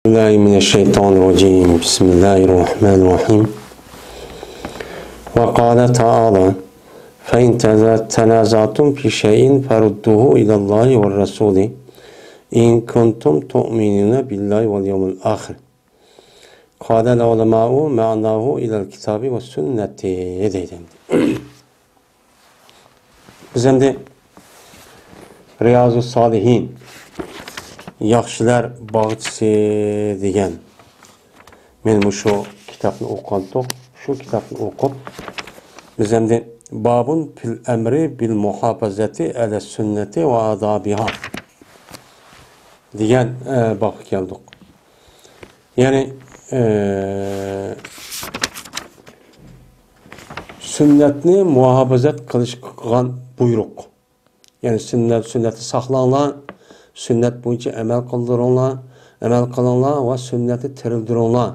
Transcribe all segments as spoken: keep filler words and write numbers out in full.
بالله من الشيطان الرجيم. بسم الله الرحمن الرحيم. وقال تعالى: فإن تنازعتم في شيء فردوه إلى الله والرسول إن كنتم تؤمنون بالله واليوم الآخر. قال العلماء معناه إلى الكتاب والسنة دەيدۇ. بىز ئەمدى رىيازۇ سالىھىن، ياخشىلار باغچىسى دېگەن، مەن مۇشۇ كىتابنى ئوقۇغانتۇق. شۇ كىتابنى ئوقۇپ، بىز ئەمدى بابۇن فىل ئەمرى بىل مۇھاپىزەتى ئەلە سۈننەتى ۋە ئادابىھا دېگەن، ئە، بابقا كەلدۇق. يەنى، ئە، سۈننەتنى مۇھاپىزەت قىلىشقا قىلغان بۇيرۇق. يەنى سۈننەت، سۈننەتنى ساقلاڭلار، سۈننەت بويىچە ئەمەل قىلدۇرۇڭلار، ئەمەل قىلىڭلار ۋە سۈننەتنى تىرىلدۈرۈڭلار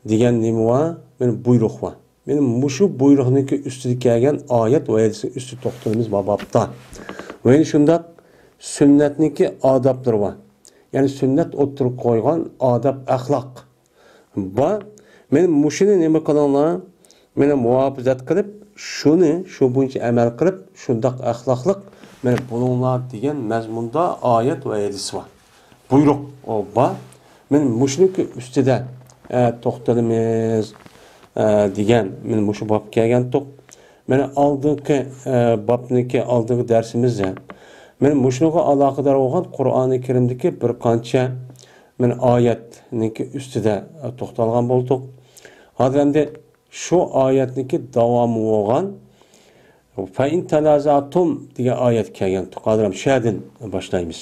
دېگەن نېمە بار؟ مانا بۇيرۇق بار. مانا مۇشۇ بۇيرۇقنىڭكى ئۈستىدە كەلگەن ئايەت ۋە ھەدىسنىڭ ئۈستىدە توختىلىمىز ما بابتا. ۋە يەنە شۇنداق سۈننەتنىڭكى ئادابلىرى بار. يەنى سۈننەت ئوتتۇرىغا قويغان ئاداب، ئەخلاق بار. مانا مۇشۇنى نېمە قىلىڭلار؟ مانا مۇھاپىزەت قىلىپ، شۇنى، شۇ بويىچە ئەمەل قىلىپ، شۇنداق ئەخلاقلىق مانا بولۇڭلار دېگەن مەزمۇندا ئايەت ۋە ھەدىس بار. بۇيرۇق ئۇ بار. مانا مۇشۇنىڭكى ئۈستىدە، ئە، توختىلىمىز، ئە، دېگەن. مانا مۇشۇ بابقا كەلگەنتۇق. مانا ئالدىنقى، ئە، بابنىڭكى ئالدىنقى دەرسىمىزدە مانا مۇشۇنىڭغا ئالاقىدار بولغان قۇرئانى كەرىمدىكى بىر قانچە مانا ئايەتنىڭكى ئۈستىدە، ئە، توختالغان بولدۇق. ھازىر ئەمدى شۇ ئايەتنىڭكى داۋامى بولغان فەئىن تەنازەتۇم دېگەن ئايەت كەلگەنتۇق. ھازىر ھەم شۇ يەردىن باشلايمىز.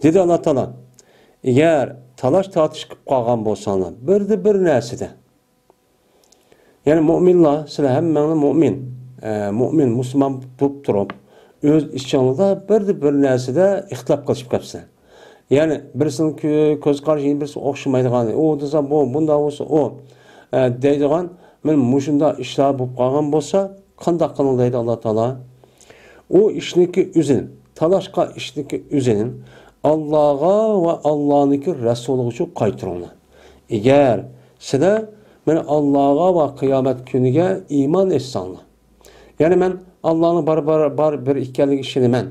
دېدى ئاللا تائالا، ئەگەر تالاش تارتىش قىلىپ قالغان بولساڭلار، بىردە بىر نەرسىدە، يەنى مۇئمىنلار، سىلەر ھەممەڭلار مۇئمىن، ئە، مۇئمىن، مۇسۇلمان بولۇپ تۇرۇپ، ئۆز ئىچىڭلاردا بىردە بىر نەرسىدە ئىختىلاپ قىلىشىپ قاپسىلەر. يەنى بىرسىنىڭ كۆ-، كۆز قارىشى يەنە بىرسىگە ئوخشىمايدىغان، ئۇ دېسە بۇ، بۇنداق بولسا ئۇ، ئە، دەيدىغان، مانا مۇشۇنداق ئىشلار بولۇپ قالغان بولسا، قانداق قىلىڭ دەيدۇ ئاللا تائالا؟ ئۇ ئىشنىڭكى ئۆزىنى، تالاشقان ئىشنىڭكى ئۆزىنى ئاللاغا ۋە ئاللانىڭكى رەسۇلىغا قايتۇرۇڭلار. ئەگەر سىلەر مانا ئاللاغا ۋە قىيامەت كۈنىگە ئىمان ئېيتساڭلار. يەنى مەن ئاللانىڭ بار، بار، بار بىر ئىكەنلىكىگە ئىشىنىمەن.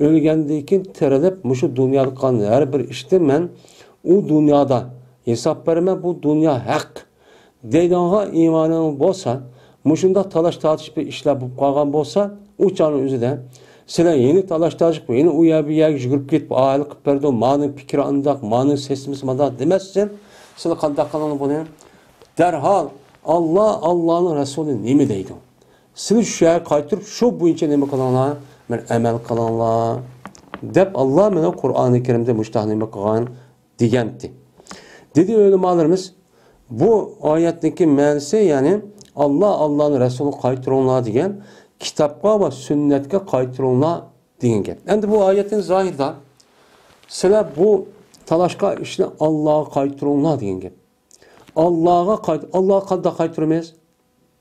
ئۆلگەندىن كېيىن تىرىلىپ، مۇشۇ دۇنيادا قىلغان ھەر بىر ئىشتىن مەن ئۇ دۇنيادا ھېساب بېرىمەن، بۇ دۇنيا ھەق دەيدىغانغا ئىمانىڭ بولسا، مۇشۇنداق تالاش تارتىش بىر ئىشلار بولۇپ قالغان بولسا، ئۇ چاغنىڭ ئۆزىدە سىلەر يەنە تالاش تارتىشىپ، يەنە ئۇ يەر بۇ يەرگە يۈگۈرۈپ كېتىپ، ئايلىق قىلىپ بەردى، مانىڭ پىكرى ئانداق، مانىڭ سىستېمىسى مانداق دېمەستىن، سىلەر قانداق قىلىڭلار بۇنى؟ دەرھال، ئاللا، ئاللانىڭ رەسۇلى نېمە دەيدۇ؟ سىلى شۇ يەرگە قايتۇرۇپ، شۇ بويىچە نېمە قىلىڭلار؟ بىر ئەمەل قىلىڭلار، دەپ ئاللا مانا قۇرئانى كەرىمدە مۇشۇنداق نېمە قىلغان دېگەنتى. دېدى ئۆلىمالىرىمىز، بۇ ئايەتنىڭكى مەنىسى، يەنى ئاللا، ئاللانىڭ رەسۇلىغا قايتۇرۇڭلار دېگەن، كىتابقا ۋە سۈننەتكە قايتۇرۇڭلار دېگەن گەپ. ئەمدى بۇ ئايەتنىڭ زاھىرىدا سىلەر بۇ تالاشقان ئىشنى ئاللاغا قايتۇرۇڭلار دېگەن گەپ. ئاللاغا قايت-، ئاللاغا قانداق قايتۇرىمىز؟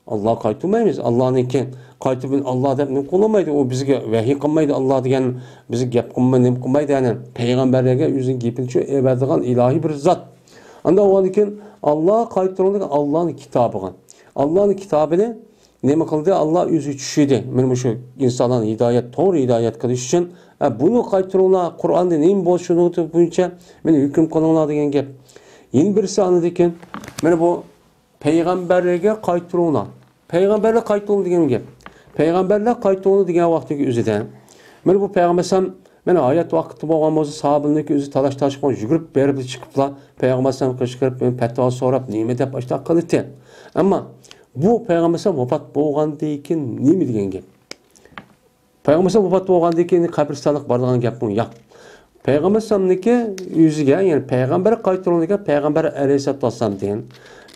ئاللاغا قايتۇرمايمىز. ئاللانىڭكى قايتۇرۇپ، ئاللا دەپ نېمە قىلالمايدۇ. ئۇ بىزگە ۋەھىي قىلمايدۇ. ئاللا دېگەن بىزگە گەپ قىلماي، نېمە قىلمايدۇ. يەنى پەيغەمبەرلەرگە ئۆزىنىڭ گېپىنى شۇ ئەۋەتىدىغان ئىلاھىي بىر زات. ئاندىن ئۇنىڭدىن كېيىن ئاللاغا قايتۇرۇڭ دېگەن ئاللانىڭ كىتابىغا. ئاللانىڭ كىتابىنى نېمە قىلدى؟ ئاللا ئۆزى چۈشۈردى. مانا مۇشۇ ئىنسانلارنى ھىدايەت، توغرا ھىدايەت قىلىش ئۈچۈن، ئە، بۇنى قايتۇرۇڭلار، قۇرئاندا نېمە بولسا شۇنىڭ بويىچە مانا ھۆكۈم قىلىڭلار دېگەن گەپ. يەنە بىرسى ئاندىن كېيىن، مانا بۇ پەيغەمبەرلەرگە قايتۇرۇڭلار. پەيغەمبەرلەر قايتۇرۇڭلار دېگەن گەپ. پەيغەمبەرلەر قايتۇرۇڭلار دېگەن ۋاقتىدىكى ئۆزىدە، مانا بۇ پەيغەمبەر ئەلەيھىسسالام مانا ھايات ۋاقتىدا بولغان بولسا، ساھابىلىرىنىڭكى ئۆزى تالاش تارتىشقا يۈگۈرۈپ بېرىپ چىقىپلا، پەيغەمبەر ئەلەيھىسسالامغا قىچقىرىپ، پەتىۋا سوراپ، نېمە دەپ ئاشۇنداق قىلاتتى. ئەمما بۇ پەيغەمبەر ئەلەيھىسسالام ۋاپات بولغاندىن كېيىن نېمە دېگەن گەپ؟ پەيغەمبەر ئەلەيھىسسالام ۋاپات بولغاندىن كېيىن قەبرىستانلىققا بارىدىغان گەپمۇ ياق. پەيغەمبەر ئەلەيھىسسالامنىڭكى ئۆزىگە، يەنى پەيغەمبەر قايتۇرۇڭ دېگەن، پەيغەمبەر ئەلەيھىسسالاتۇ ۋەسسالامدىن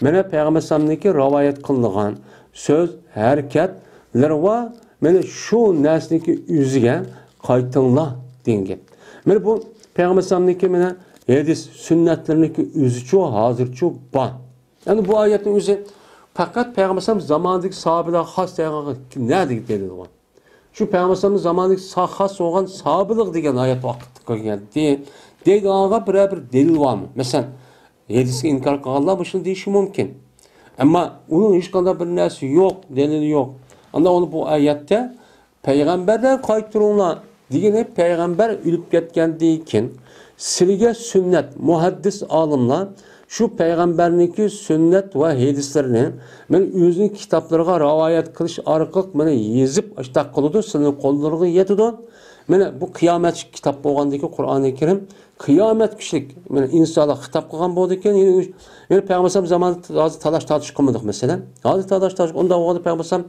مانا پەيغەمبەر ئەلەيھىسسالامنىڭكى رىۋايەت قىلىنغان سۆز، ھەرىكەتلىرى ۋە مانا شۇ نەرسىنىڭكى ئۆزىگە قايتىڭلار دېگەن گەپ. مانا بۇ پەيغەمبەر ئەلەيھىسسالامنىڭكى مانا ھەدىس، سۈننەتلىرىنىڭكى ئۆزىچۇ، ھازىرچۇ بار. يەنى بۇ ئايەتنىڭ ئۆزى پەقەت پەيغەمبەر ئەلەيھىسسالام زامانىدىكى ساھابىلەرگە خاس دېگەنگە نەدىكى دەلىل بار؟ شۇ پەيغەمبەر ئەلەيھىسسالامنىڭ سا-، خاس بولغان ساھابىلىق دېگەن ئايەت ۋاقىتتا كەلگەن دېگەنگە بىرەر بىر دەلىل بارمۇ؟ مەسىلەن، ھەدىسكە ئىنكار قىلغانلار مۇشۇنى دېيىشى مۇمكىن. ئەمما ئۇنىڭ ھېچقانداق بىر نەرسە يوق، دەلىلى يوق. ئانداق ئۇنى بۇ ئايەتتە پەيغەمبەرلەر قايتۇرۇڭلار دېگىنى، پەيغەمبەر ئۆلۈپ كەتكەندىن كېيىن سىلىگە سۈننەت، مۇھەددىس ئالىملار شۇ پەيغەمبەرنىڭكى سۈننەت ۋە ھەدىسلىرىنى مەن ئۆزىنىڭ كىتابلىرىغا رىۋايەت قىلىش ئارقىلىق مانا يېزىپ ئاشتاق قىلىدۇ، سىلىنىڭ قوللىرىغا يېتىدۇ. مانا بۇ قىيامەت كىتاب بولغاندىكى قۇرئانى كەرىم قىيامەت كۈچلۈك، مانا ئىنسانلار خىتاب قىلغان بولىدىكەن، يەنە، يەنە پەيغەمبەر ئەلەيھىسسالام زامانىدا ھازىر تالاش تارتىش قىلمىدۇق، مەسىلەن. ھازىر تالاش تارتىش، ئۇنداق بولغاندا پەيغەمبەر ئەلەيھىسسالام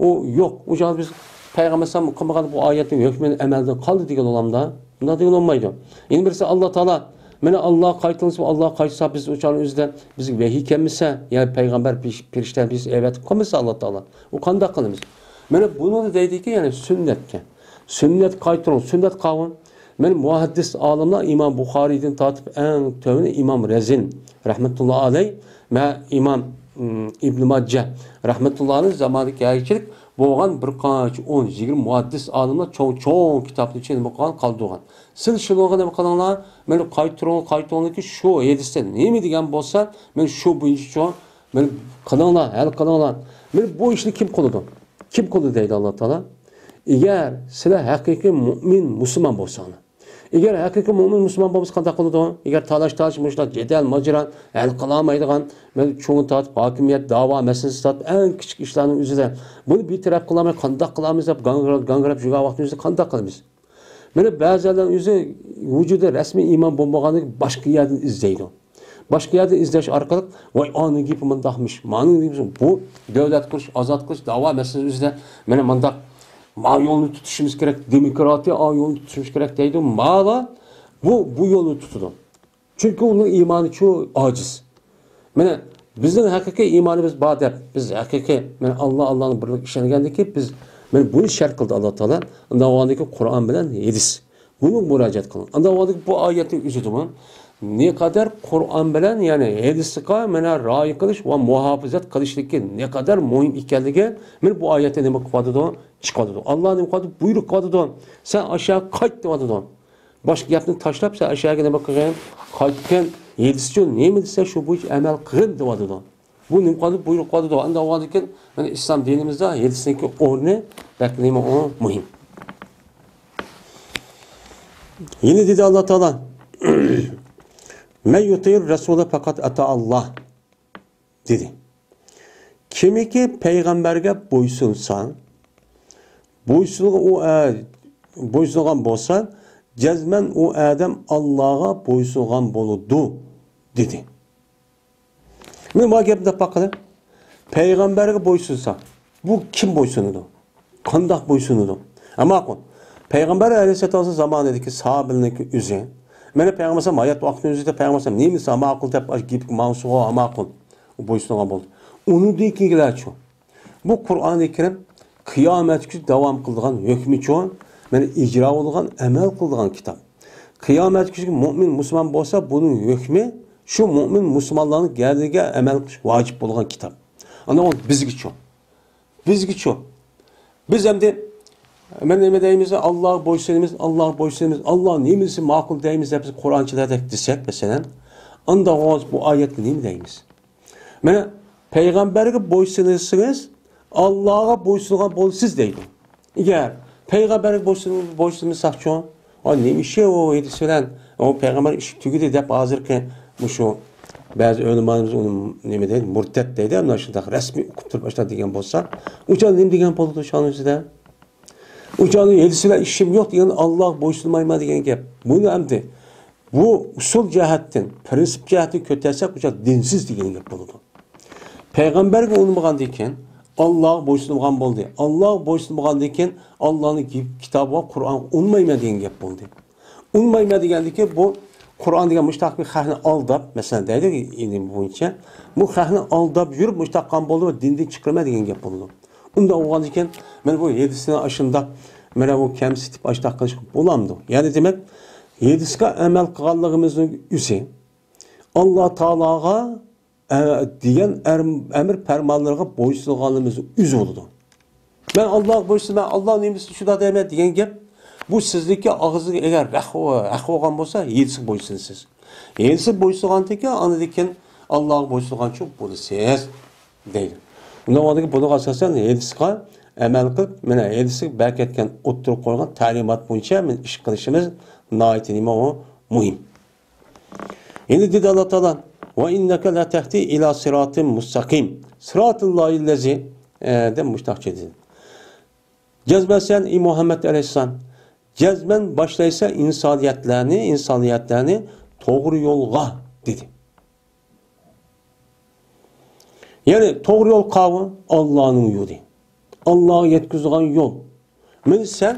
ئۇ يوق، ئۇ چاغدا بىز پەيغەمبەر ئەلەيھىسسالام قىلمىغان بۇ ئايەتنىڭ ھۆكمىنى ئەمەلدىن قالدى دېگىلى بولامدا؟ ئۇنداق دېگىلى بولمايدۇ. يەنە بىرسى، ئاللا تائالا، مانا ئاللا قايتۇرۇلسا، ئاللا قايتۇرسا، بىز ئۇ چاغنىڭ ئۆزىدە بىزگە ۋەھىي كەلمىسە، يا پەيغەمبەر، پېرىش-، پېرىشتە بىز ئەۋەتىپ قالمىسا، ئاللا تائالا، ئۇ قانداق قىلىمىز؟ مانا بۇنى دەيدىكى، يەنى سۈننەتكە. سۈننەت قايتۇرۇڭ، سۈننەت قاۋۇن. مەن مۇھەددىس ئالىملار ئىمام بۇخارىيدىن تارتىپ ئەڭ تۆۋىنى ئىمام رەزىن رەھمەتۇللا ئەلەي ۋە ئىمام، ئىم، ئىبن ماجە رەھمەتۇللا ئەلەي زامانىدىكى ھەرچىلىك بولغان بىر قانچە ئون، يىگىرمە مۇھەددىس ئالىملار چوڭ، چوڭ كىتابنى چىقىپ قالدۇرغان. سىز شۇنىڭغا نېمە قىلىڭلار؟ مانا قايتۇرۇڭ، قايتۇرۇڭلاركى شۇ ھەدىستە نېمە دېگەن بولسا، مانا شۇ بويىچە شۇ، مانا قىلىڭلار، ھەل قىلىڭلار. مانا بۇ ئىشنى كىم قىلىدۇ؟ كىم قىلىدۇ دەيدۇ ئاللا تائالا؟ ئەگەر سىلەر ھەقىقىي مۇئمىن، مۇسۇلمان بولساڭلار. ئەگەر ھەقىقىي مۇئمىن، مۇسۇلمان بولمىسا قانداق قىلىدۇ؟ ئەگەر تالاش-تارتىش، مۇشۇنداق جېدەل، ماجىرا ھەل قىلالمايدىغان، مانا چوڭ تارتىپ ھاكىمىيەت، داۋا مەسىلىسى تارتىپ ئەڭ كىچىك ئىشلارنىڭ ئۆزىدە بۇنى بىر تەرەپ قىلالماي قانداق قىلامىز دەپ گاڭگىراپ، گاڭگىراپ يۈرگەن ۋاقىتنىڭ ئۆزىدە قانداق قىلىمىز؟ مانا بەزىلەرنىڭ ئۆزى ۋۇجۇدى رەسمىي ئىمان بولمىغانلىقى باشقا يەردىن ئىزدەيدۇ. باشقا يەردىن ئىزدەش ئارقىلىق، ۋاي، ئانىڭ گېپى مۇنداقمىش، مانىڭ گېپى بۇ، دۆلەت قۇرۇش، ئازاد قىلىش، داۋا مەسىلىسى ئۆزىدە مانا مۇنداق، ما يولنى تۇتۇشىمىز كېرەك، دېموكراتىيە، ئا يولنى تۇتۇشىمىز كېرەك دەيدۇ. مالا بۇ، بۇ يولنى تۇتىدۇ. چۈنكى ئۇنىڭ ئىمانى چۇ ئاجىز. مانا بىزنىڭ ھەقىقىي ئىمانىمىز بار دەپ، بىز ھەقىقىي، مانا ئاللا، ئاللانىڭ بىرلىكىگە ئىشەنگەندىكى بىز، مانا بۇنى شەرت قىلدى ئاللا تائالا. ئۇنداق بولغاندىكى قۇرئان بىلەن ھەدىس. بۇنىڭغا مۇراجىئەت قىلىڭ. ئانداق بولغاندىكى بۇ ئايەتنىڭ ئۆزىدىمۇ نەقەدەر قۇرئان بىلەن، يەنى ھەدىسقا مانا رىئايە قىلىش ۋە مۇھاپىزەت قىلىشلىكى نەقەدەر مۇھىم ئىكەنلىكى، مانا بۇ ئايەتتە نېمە قىلىۋاتىدۇ؟ چىقىۋاتىدۇ. ئاللا نېمە قىلىۋاتىدۇ؟ بۇيرۇق قىلىۋاتىدۇ. سەن ئاشۇ يەرگە قايت دەۋاتىدۇ. باشقا گەپنى تاشلاپ، سەن ئاشۇ يەرگە نېمە قىلغىن؟ قايتقىن. ھەدىسچۇ نېمە دېسە، شۇ بويىچە ئەمەل قىلغىن دەۋاتىدۇ. بۇ نېمە قىلىدۇ؟ بۇيرۇق قىلىۋاتىدۇ. ئانداق بولغاندىكىن، مانا ئىسلام دىنىمىزدا ھەدىسنىڭكى ئورنى بەك نېمە ئۇ مۇھىم. يەنە دېدى ئاللا تائالا، مەن يۇتىئىر رەسۇلە پەقەت ئەتائاللا دېدى. كىمكى پەيغەمبەرگە بويسۇنسا، بويسۇنغان ئۇ ئە-، بويسۇنغان بولسا، جەزمەن ئۇ ئادەم ئاللاغا بويسۇنغان بولىدۇ، دېدى. مانا بۇ گەپنى دەپ باققىلى. پەيغەمبەرگە بويسۇنسا، بۇ كىم بويسۇنىدۇ؟ قانداق بويسۇنىدۇ؟ ھە، ماقۇل. پەيغەمبەر ئەلەيھىسسالاتۇ ۋەسسالام زامانىدىكى ساھابىلەرنىڭكى ئۆزى. مانا پەيغەمبەر ھايات ۋاقتىنىڭ ئۆزىدە پەيغەمبەر نېمە دېسە ماقۇل دەپ، گېپىگە ماڭسىغۇ، ھە، ماقۇل. ئۇ بويسۇنغان بولدى. ئۇنىڭدىن كېيىنكىلەرچۇ؟ بۇ قۇرئانى كەرىم قىيامەتكىچە داۋام قىلىدىغان ھۆكمىچۇ؟ مانا ئىجرا بولىدىغان، ئەمەل قىلىدىغان كىتاب. قىيامەتكىچە مۇئمىن، مۇسۇلمان بولسا، بۇنىڭ ھۆكمى شۇ مۇئمىن، مۇسۇلمانلارنىڭ گەدىنىگە ئەمەل قىلىش ۋاجىپ بولغان كىتاب. ئاندىن بىزگىچۇ؟ بىزگىچۇ؟ بىز ئەمدى، مەن نېمە دەيمىز؟ ئاللاغا بويسۇنىمىز، ئاللاغا بويسۇنىمىز، ئاللا نېمە دېسە ماقۇل دەيمىز دەپ بىز قۇرئانچىلاردەك دېسەك، مەسىلەن، ئانداق بولغاچ بۇ ئايەتكە نېمە دەيمىز؟ مانا، پەيغەمبەرگە بويسۇنسىڭىز، ئاللاغا بويسۇنغان بولىسىز دەيدۇ. ئەگەر پەيغەمبەرگە بويسۇن-، بويسۇنمىساقچۇ؟ ئا، نېمە ئىشى ئۇ ھەدىس بىلەن؟ ئۇ پەيغەمبەر ئىشى تۈگىدى دەپ ھازىرقى مۇشۇ بەزى ئۆلىمالىرىمىز ئۇنى نېمە دەيدۇ؟ مۇرتەت دەيدۇ، مۇنداق شۇنداق رەسمىي ئۇقۇپ تۇرۇپ ئاشۇنداق دېگەن بولسا، ئۇ چاغدا نېمە دېگەن بولىدۇ شۇنىڭ ئۆزىدە؟ ئۇ چاغدا ھەدىس بىلەن ئىشىم يوق دېگەن، ئاللاغا بويسۇنمايمەن دېگەن گەپ. بۇنى ئەمدى بۇ ئۇسۇل جەھەتتىن، پىرىنسىپ جەھەتتىن كۆتەرسەك، ئۇ چاغدا دىنسىز دېگەن گەپ بولىدۇ. پەيغەمبەرگە ئۇنىمىغاندىن كېيىن، ئاللاغا بويسۇنمىغان بولدى. ئاللاغا بويسۇنمىغاندىن كېيىن، ئاللانىڭ كىتابىغا، قۇرئانغا ئۇنىمايمەن دېگەن گەپ بولدى. ئۇنىمايمەن دېگەندىكى بۇ قۇرئان دېگەن مۇشتاق بىر خەقنى ئالداپ، مەسىلەن، دەيدۇ، ئىلىم بويىچە، بۇ خەقنى ئالداپ يۈرۈپ مۇشتاق قىلغان بولدى ۋە دىندىن چىقىرىمەن دېگەن گەپ بولىدۇ. ئۇنداق بولغاندىكىن، مانا بۇ ھەدىسنى ئاشۇنداق، مانا بۇ كەمسىتىپ ئاشۇنداق قىلىشقا بولامدۇ؟ يەنى دېمەك، ھەدىسكە ئەمەل قىلغانلىقىمىزنىڭ ئۆزى، ئاللا تائالاغا ئە، دېگەن ئەر-، ئەمر پەرمانلىرىغا بويسۇنغانلىقىمىز ئۆزى بولىدۇ. مەن ئاللاغا بويسۇنىمەن، ئاللا نېمە دېسە شۇنداق دەيمەن دېگەن گەپ، بۇ سىزنىڭكى ئاغزىڭىزغا ئەگەر ھەق، ھەق بولغان بولسا، ھەدىسكە بويسۇنىسىز. ھەدىسكە بويسۇنغاندىن كېيىن، ئاندىن كېيىن ئاللاغا بويسۇنغانچۇ بولىسىز، دەيدۇ. ئۇنداق بولغاندىكىن بۇنىڭغا ئاساسەن ھەدىسقا ئەمەل قىلىپ، مانا ھەدىسكە بەركەتكەن ئوتتۇرىغا قويغان تەلىمات بويىچە مانا ئىش قىلىشىمىز ناھايىتى نېمە ئۇ مۇھىم. يەنە دېدى ئاللا تائالا، ۋە ئىننەكە لەتەھدى ئىلا سىراتىن مۇستەقىم. سىراتىللاھىللەزى، ئە، دەپ مۇشتاقچە دېدى. جەزمەن سەن، ئى مۇھەممەد ئەلەيھىسسالام، جەزمەن باشلايسەن ئىنسانىيەتلەرنى، ئىنسانىيەتلەرنى توغرا يولغا، دېدى. يەنى توغرا يول قاۋۇ؟ ئاللانىڭ يولى. ئاللاغا يەتكۈزىدىغان يول. مانا سەن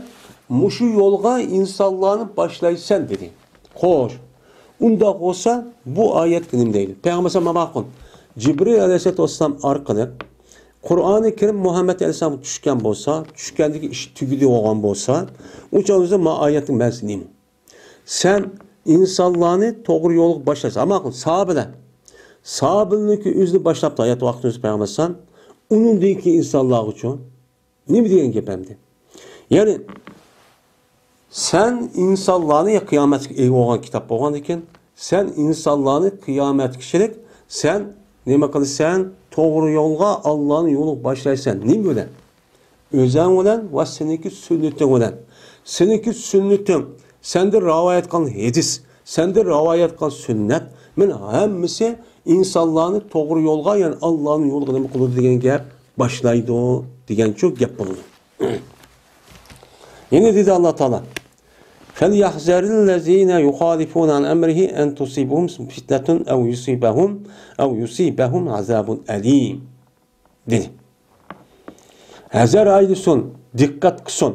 مۇشۇ يولغا ئىنسانلارنى باشلايسەن، دېدى. خوش، ئۇنداق بولسا، بۇ ئايەتكە نېمە دەيدۇ؟ پەيغەمبەر ئەلەيھىسسالام ماقۇل. جىبرىل ئەلەيھىسسالام ئارقىلىق قۇرئانى كەرىم مۇھەممەد ئەلەيھىسسالامغا چۈشكەن بولسا، چۈشكەندىكى ئىش تۈگىدى بولغان بولسا، ئۇ چاغدا ما ئايەتنىڭ مەنىسى نېمە؟ سەن ئىنسانلارنى توغرا يولغا باشلايسەن. ئەمما ساھابىلەر، ساھابىلەرنىڭكى ئۆزىنى باشلاپتۇ ھايات ۋاقتىمىزدا پەيغەمبەر ئەلەيھىسسالام. ئۇنىڭدىن كېيىن ئىنسانلارغىچۇ؟ نېمە دېگەن گەپ ئەمدى؟ يەنى سەن ئىنسانلارنى قىيامەتكە ئىگە بولغان كىتاب بولغاندىكىن، سەن ئىنسانلارنى قىيامەتكىچىلىك سەن نېمە قىلىسەن؟ توغرا يولغا، ئاللانىڭ يولىغا باشلايسەن. نېمە بىلەن؟ ئۆزەڭ بىلەن ۋە سېنىڭكى سۈننىتىڭ بىلەن. سېنىڭكى سۈننىتىڭ، سەندىن رىۋايەت قىلغان ھەدىس، سەندىن رىۋايەت قىلغان سۈننەت، مانا ھەممىسى ئىنسانلارنى توغرا يولغا، يەنى ئاللانىڭ يولىغا نېمە قىلىدۇ دېگەن گەپ، باشلايدۇ دېگەنچۇ گەپ بولىدۇ. يەنە دېدى ئاللا تائالا، فَلْيَحْذَرِ الَّذِينَ يُخَالِفُونَ عَنْ أَمْرِهِ أَنْ تُصِيبَهُمْ فِتْنَةٌ أَوْ يُصِيبَهُمْ، أَوْ يُصِيبَهُمْ عَذَابٌ أَلِيمٌ. دېدى. ھەزەر ئايلىسۇن، دىققەت قىلسۇن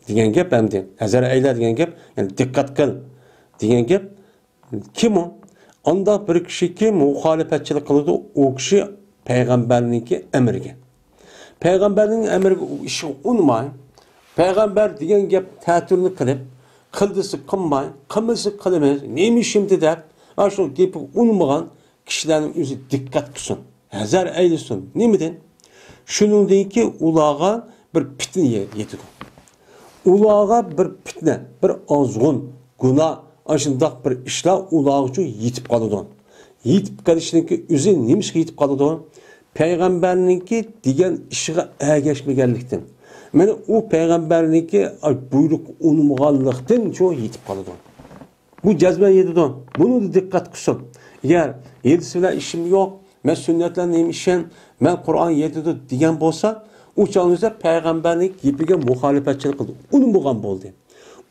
دېگەن گەپ ئەمدى. ھەزەر ئەيلە دېگەن گەپ، يەنى دىققەت قىل دېگەن گەپ. كىم ئۇ؟ ئانداق بىر كىشىكى مۇخالىپەتچىلىك قىلىدۇ، ئۇ كىشى پەيغەمبەرنىڭكى ئەمرىگە. پەيغەمبەرنىڭ ئەمرىگە، ئىشىغا ئۇنىماي، پەيغەمبەر دېگەن گەپ تەتۈرنى قىلىپ، قىل دېسە قىلماي، قىلما دېسە قىلىمىز، نېمە ئىشىمدى دەپ، ئاشۇ گېپىگە ئۇنىمىغان كىشىلەرنىڭ ئۆزى دىققەت قىلسۇن، ھەزەر ئەيلىسۇن. نېمىدىن؟ شۇنىڭدىنكى ئۇلارغا بىر پىتنە يە-، يېتىدۇ. ئۇلارغا بىر پىتنە، بىر ئازغۇن گۇناھ، ئاشۇنداق بىر ئىشلار ئۇلارغىچۇ يېتىپ قالىدۇ. يېتىپ قېلىشنىڭكى ئۆزى نېمىشقا يېتىپ قالىدۇ؟ پەيغەمبەرنىڭكى دېگەن ئىشىغا ئەگەشمىگەنلىكتىن. مانا ئۇ پەيغەمبەرنىڭكى بۇيرۇقىنى ئۇنىمىغانلىقتىن شۇ يېتىپ قالىدۇ. بۇ جەزمەن يېتىدۇ. بۇنى دىققەت قىلسۇن. ئەگەر ھەدىس بىلەن ئىشىم يوق، مەن سۈننەتلەرنى نېمە ئىشەن، مەن قۇرئان يېتىدۇ دېگەن بولسا، ئۇ چاغدا پەيغەمبەرنىڭ گېپىگە مۇخالىپەتچىلىك قىلدى. ئۇنىمىغان بولدى.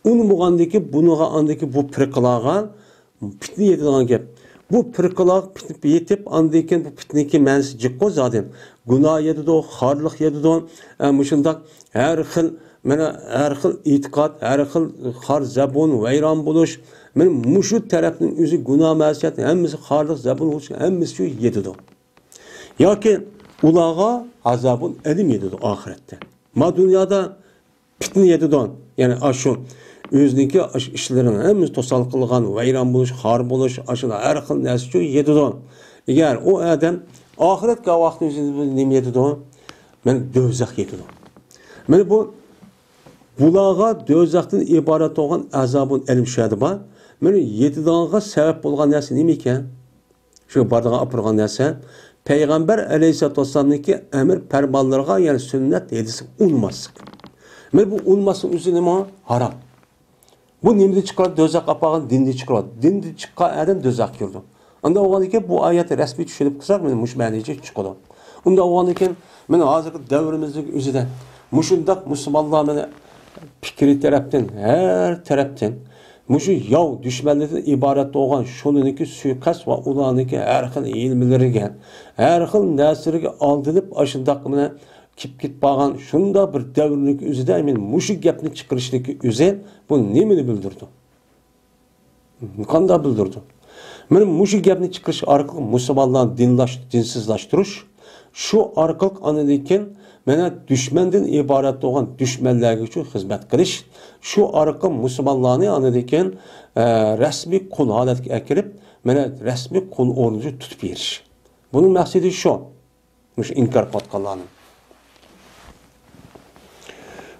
ئۇنىمىغاندىكى بۇنىڭغا ئاندىكى بۇ پىرقىلارغا پىتنە يېتىدىغان گەپ. بۇ پىرقىلارغا پىتنە يېتىپ، ئاندىن كېيىن بۇ پىتنىنىڭكى مەنىسى جىققۇ زادى. گۇناھ يېتىدۇ، خارلىق يېتىدۇ، ئە، مۇشۇنداق ھەر خىل، مانا، ھەر خىل ئېتىقاد، ھەر خىل خار، زەبۇن، ۋەيران بولۇش، مانا، مۇشۇ تەرەپنىڭ ئۆزى گۇناھ، مەسىيەت، ھەممىسى خارلىق، زەبۇن بولۇش، ھەممىسى شۇ يېتىدۇ. ياكى ئۇلارغا ئازابۇن ئەلىم يېتىدۇ ئاخىرەتتە. ما دۇنيادا پىتنە يېتىدۇ. يەنى ئاشۇ ئۆزىنىڭكى ئاشۇ ئىشلىرىنىڭ ھەممىسى توسال قىلغان، ۋەيران بولۇش، خار بولۇش، ئاشۇ ھەر خىل نەرسىچۇ يېتىدۇ. ئەگەر ئۇ ئادەم ئاخىرەتكە ۋاقتىنى نېمە يېتىدۇ؟ مانا دوزاخ يېتىدۇ. مانا بۇ بۇلارغا دوزاختىن ئىبارەت بولغان ئازابۇن ئەلىم شۇ يەردە بار. مانا يېتىدىغانغا سەۋەب بولغان نەرسە نېمە ئىكەن؟ شۇ بارىدىغان ئاپىرىدىغان نەرسە، پەيغەمبەر ئەلەيھىسسالاتۇ ۋەسسالامنىڭكى ئەمىر پەرمانلىرىغا، يەنى سۈننەت ھەدىسىگە ئۇنىماسلىق. مانا بۇ ئۇنىماسلىق ئۆزى نېمە؟ ھارام. بۇ نېمىدىن چىقىرىدۇ؟ دوزاخقا ئاپارغان، دىندىن چىقىرىدۇ. دىندىن چىققان ئادەم دوزاخقا كىرىدۇ. ئۇنداق بولغاندىكىن بۇ ئايەتنى رەسمىي چۈشىنىپ قىلساق، مانا مۇشۇ مەنىچە چىقىدۇ. ئۇنداق بولغاندىكىن مانا ھازىرقى دەۋرىمىزنىڭ ئۆزىدە مۇشۇنداق مۇسۇلمانلار مانا پىكرى تەرەپتىن، ھەر تەرەپتىن مۇشۇ ياۋ دۈشمەنلىرىدىن ئىبارەت بولغان شۇلىنىڭكى سۇيىقەست ۋە ئۇلارنىڭكى ھەر خىل ھىيلىلىرىگە، ھەر خىل نەرسىلىرىگە ئالدىنىپ، ئاشۇنداق مانا كېلىپ كېتىپ قالغان شۇنداق بىر دەۋرنىڭ ئۆزىدە مانا مۇشۇ گەپنى چىقىرىشنىڭكى ئۆزى بۇ نېمىنى بىلدۈرىدۇ؟ قانداق بىلدۈرىدۇ؟ مانا مۇشۇ گەپنى چىقىرىش ئارقىلىق مۇسۇلمانلارنى دىنلاش-، دىنسىزلاشتۇرۇش، شۇ ئارقىلىق ئاندىن كېيىن مانا دۈشمەندىن ئىبارەت بولغان دۈشمەنلەرگىچۇ خىزمەت قىلىش، شۇ ئارقىلىق مۇسۇلمانلارنى ئاندىن كېيىن، ئە، رەسمىي قۇل ھالەتكە ئەكىرىپ، مانا رەسمىي قۇل ئورنىدا تۇتۇپ بېرىش. بۇنىڭ مەقسىتى شۇ. مۇشۇ ئىنكار قىلىۋاتقانلارنى.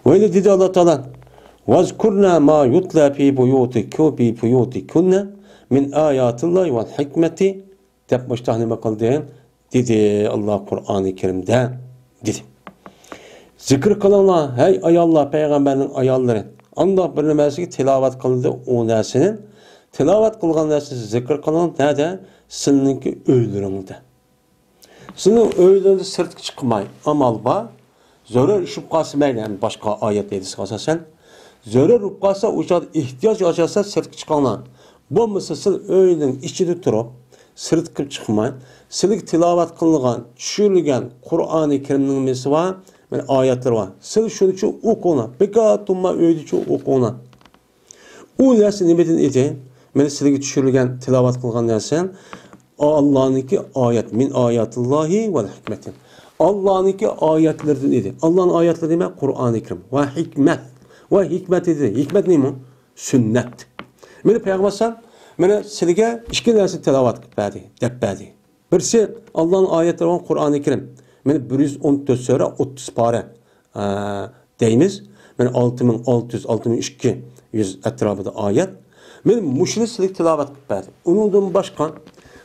ۋەيلى دېدى ئاللا تائالا، «ۋەزكۇرنا ما يۇتلا فى بۇيۇتىكۇ-، فى بۇيۇتىكۇننا مىن ئاياتىللاھى ۋەل ھىكمەتى، دەپ مۇشتاق نېمە قىلدى؟ دېدى، ئاللا قۇرئانى كەرىمدە دېدى. زىكىر قىلىڭلار، ھەي ئاياللار، پەيغەمبەرنىڭ ئاياللىرى. ئانداق بىر نەرسىگە تىلاۋەت قىلدى ئۇ نەرسىنى. تىلاۋەت قىلغان نەرسىنى زىكىر قىلىڭ، نەدە؟ سىلىنىڭكى ئۆيلىرىڭدە. سىلىنىڭ ئۆيلىرىڭدە سىرتقا چىقماي، ئامال بار. زۆرۈر ئىش بولۇپ قالسا مەيلى، يەنى باشقا ئايەت ھەدىسكە ئاساسەن. زۆرۈر بولۇپ قالسا، ئۇ چاغدا ئېھتىياج ئاچارسا سىرتقا چىقىڭلار. بولمىسا سىز ئۆينىڭ ئىچىدە تۇرۇپ، سىرتقا چىقماي، سىلىگە تىلاۋەت قىلىنغان، چۈشۈرۈلگەن قۇرئانى كەرىمنىڭ نېمىسى بار، مانا ئايەتلىرى بار. سىز شۇنى شۇ ئوقۇڭلار. بىكار تۇرماي ئۆيدە شۇ ئوقۇڭلار. ئۇ نەرسە نېمىدىن ئىدى؟ مانا سىلىگە چۈشۈرۈلگەن، تىلاۋەت قىلغان نەرسە ئاللانىڭكى ئايەت، مىن ئاياتىللاھى ۋەل ھىكمەتى. ئاللانىڭكى ئايەتلىرىدىن ئىدى. ئاللانىڭ ئايەتلىرى نېمە؟ قۇرئانى كەرىم ۋە ھىكمەت. ۋە ھىكمەت دېدى. ھىكمەت نېمە؟ سۈننەت. مانا پەيغەمبەر ئەلەيھىسسالام مانا سىلىگە ئىككى نەرسە تىلاۋەت قىلىپ بەردى، دەپ بەردى. بىرسى، ئاللانىڭ ئايەتلىرى بولغان قۇرئانى كەرىم. مانا بىر يۈز ئون تۆت سۈرە، ئوتتۇز پارە، ئە، دەيمىز. مانا ئالتە مىڭ ئالتە يۈز، ئالتە مىڭ ئىككى يۈز ئەتراپىدا ئايەت. مانا مۇشۇنى سىلىگە تىلاۋەت قىلىپ بەردى. ئۇنىڭدىن باشقا،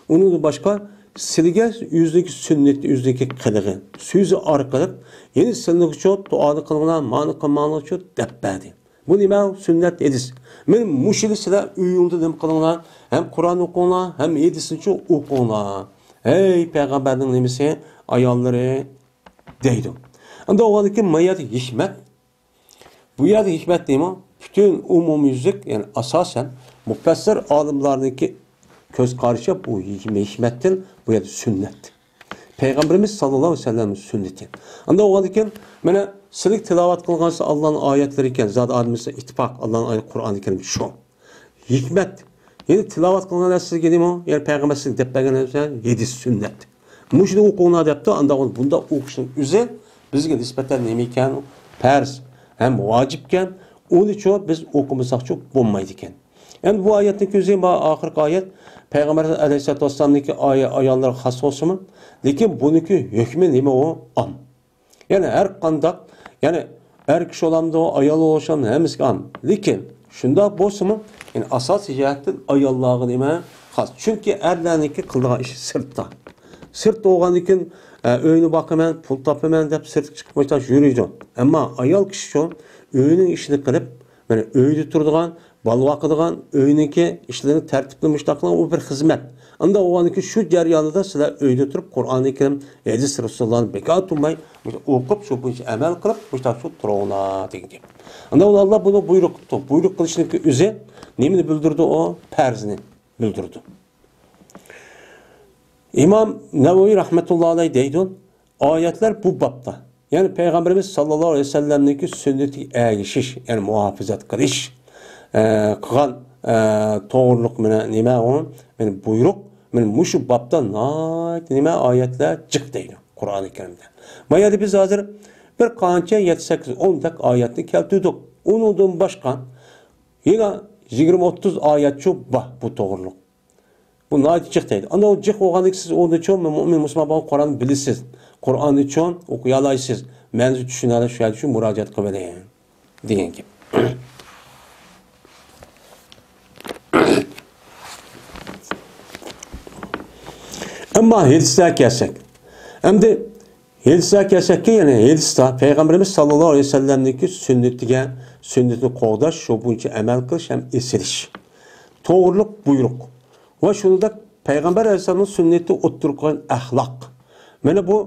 ئۇنىڭدىن باشقا سىلىگە ئۆزىنىڭكى سۈننىتى، ئۆزىنىڭكى قىلىغى، سۆزى ئارقىلىق، يەنى سىلىگە شۇ دۇئانى قىلىڭلار، مانى قىلماڭلار شۇ دەپ بەردى. بۇ نېمە؟ سۈننەت ھەدىس. مانا مۇشۇنى سىلەر ئۆيۈڭدە نېمە قىلىڭلار؟ ھەم قۇرئان ئوقۇڭلار، ھەم ھەدىسنىچۇ ئوقۇڭلار. ھەي پەيغەمبەرنىڭ نېمىسى، ئاياللىرى دەيدۇ. ئەمدى ئۇنىڭدىن كېيىن ما يەردە ھېكمەت. بۇ يەردە ھېكمەت نېمە؟ پۈتۈن ئومۇميۈزلۈك، يەنى ئاساسەن مۇپەسسىر ئالىملارنىڭكى كۆز قارىشى بۇ ھېكمەتتىن، بۇ يەردە سۈننەت. پەيغەمبىرىمىز ساللاللاھۇ ئەلەيھى ۋەسەللەمنىڭ سۈننىتى. ئەمدى ئۇنىڭدىن كېيىن مانا سىلىك تىلاۋەت قىلغان ئاللانىڭ ئايەتلىرى ئىكەن، زادى ئادىمىزدە ئىتتىپاق، ئاللانىڭ ئايىتى قۇرئانى كەرىم شۇ. ھېكمەت. يەنى تىلاۋەت قىلغان نەرسە سىزگە نېمە؟ يەنى پەيغەمبەر سىزگە دەپ بەرگەن نەرسە ھەدىس، سۈننەت. مۇشۇنى ئوقۇڭلار دەپتۇ، ئانداق بۇنداق ئوقۇشنىڭ ئۆزى بىزگە نىسبەتەن نېمە ئىكەن؟ پەرز ھەم ۋاجىپكەن، ئۇنىچۇ بىز ئوقۇمىساقچۇ بولمايدىكەن. ئەمدى بۇ ئايەتنىڭ ئۆزى، ما ئاخىرقى ئايەت، پەيغەمبەر ئەلەيھىسسالاتۇ ۋەسسالامنىڭكى ئايە-، ئاياللىرىغا خاس بولسىمۇ، لېكىن بۇنىڭكى ھۆكمى نېمە ئۇ؟ ئام. يەنى ھەر قانداق، يەنى ئەر كىشى بولامدۇ، ئايال بولۇشامدۇ، ھەممىسىگە ئام. لېكىن شۇنداق بولسىمۇ، يەنى ئاساسىي جەھەتتىن ئاياللارغا نېمە خاس؟ چۈنكى ئەرلەرنىڭكى قىلىدىغان ئىشى سىرتتا. سىرتتا بولغاندىن كېيىن، ئە، ئۆينى باقىمەن، پۇل تاپىمەن دەپ سىرتقا چىقىپ مۇشۇنداق يۈرىدۇ. ئەمما ئايال كىشىچۇ ئۆينىڭ ئىشىنى قىلىپ، مانا ئۆيدە تۇرىدىغان، بالا باقىدىغان، ئۆينىڭكى ئىشلىرىنى تەرتىپلىك مۇشۇنداق قىلىدىغان، ئۇ بىر خىزمەت. ئانداق بولغاندىن كېيىن شۇ جەريانىدا سىلەر ئۆيدە تۇرۇپ قۇرئانى كەرىم، ھەدىس رەسۇلۇللاھنى بىكار تۇرماي ئوقۇپ، شۇ بويىچە ئەمەل قىلىپ، مۇشۇنداق شۇ تۇرۇڭلار دېگەن گەپ. ئانداق ئاللا بۇنى بۇيرۇق قىپتۇ. بۇيرۇق قىلىشنىڭكى ئۆزى نېمىنى بىلدۈرىدۇ ئۇ؟ پەرزنى بىلدۈرىدۇ. ئىمام نەۋەۋى رەھمەتۇللا ئەلەيھ دەيدۇ، ئايەتلەر بۇ بابتا، يەنى پەيغەمبىرىمىز ساللاللاھۇ ئەلەيھى ۋەسەللەمنىڭكى سۈننىتىگە ئەگىشىش، يەنى مۇھاپىزەت قىلىش، ئە، قىلغان، ئە، توغرىلىق مانا نېمە ئۇ؟ مانا بۇيرۇق، مانا مۇشۇ بابتا ناھايىتى نېمە ئايەتلەر جىق دەيدۇ قۇرئانى كەرىمدە. ما يەردە بىز ھازىر بىر قانچە يەتتە، سەككىز، ئون دەك ئايەتنى كەلتۈردۇق. ئۇنىڭدىن باشقا يەنە يىگىرمە، ئوتتۇز ئايەتچۇ بار بۇ توغرىلىق. بۇ ناھايىتى جىق دەيدۇ. ئاندىن جىق بولغاندىن كېيىن سىز ئۇنىچۇ مۇئمىن مۇسۇلمان بولغان قۇرئاننى بىلىسىز. قۇرئاننىچۇ ئوقۇيالايسىز. مەنىسىنى چۈشىنەلەيسىز، شۇ يەردە شۇ مۇراجىئەت قىلىۋېلىڭ دېگەن گەپ. ئەمما ھەدىسلەرگە كەلسەك. ئەمدى ھەدىسلەرگە كەلسەككى، يەنى ھەدىستا پەيغەمبىرىمىز ساللاللاھۇ ئەلەيھى ۋەسەللەمنىڭكى سۈننىتىگە، سۈننىتىنى قوغداش، شۇ بويىچە ئەمەل قىلىش ھەم ئېسىلىش. توغرىلىق بۇيرۇق. ۋە شۇنىڭدەك پەيغەمبەر ئەلەيھىسسالامنىڭ سۈننىتى ئوتتۇرىغا قويغان ئەخلاق. مانا بۇ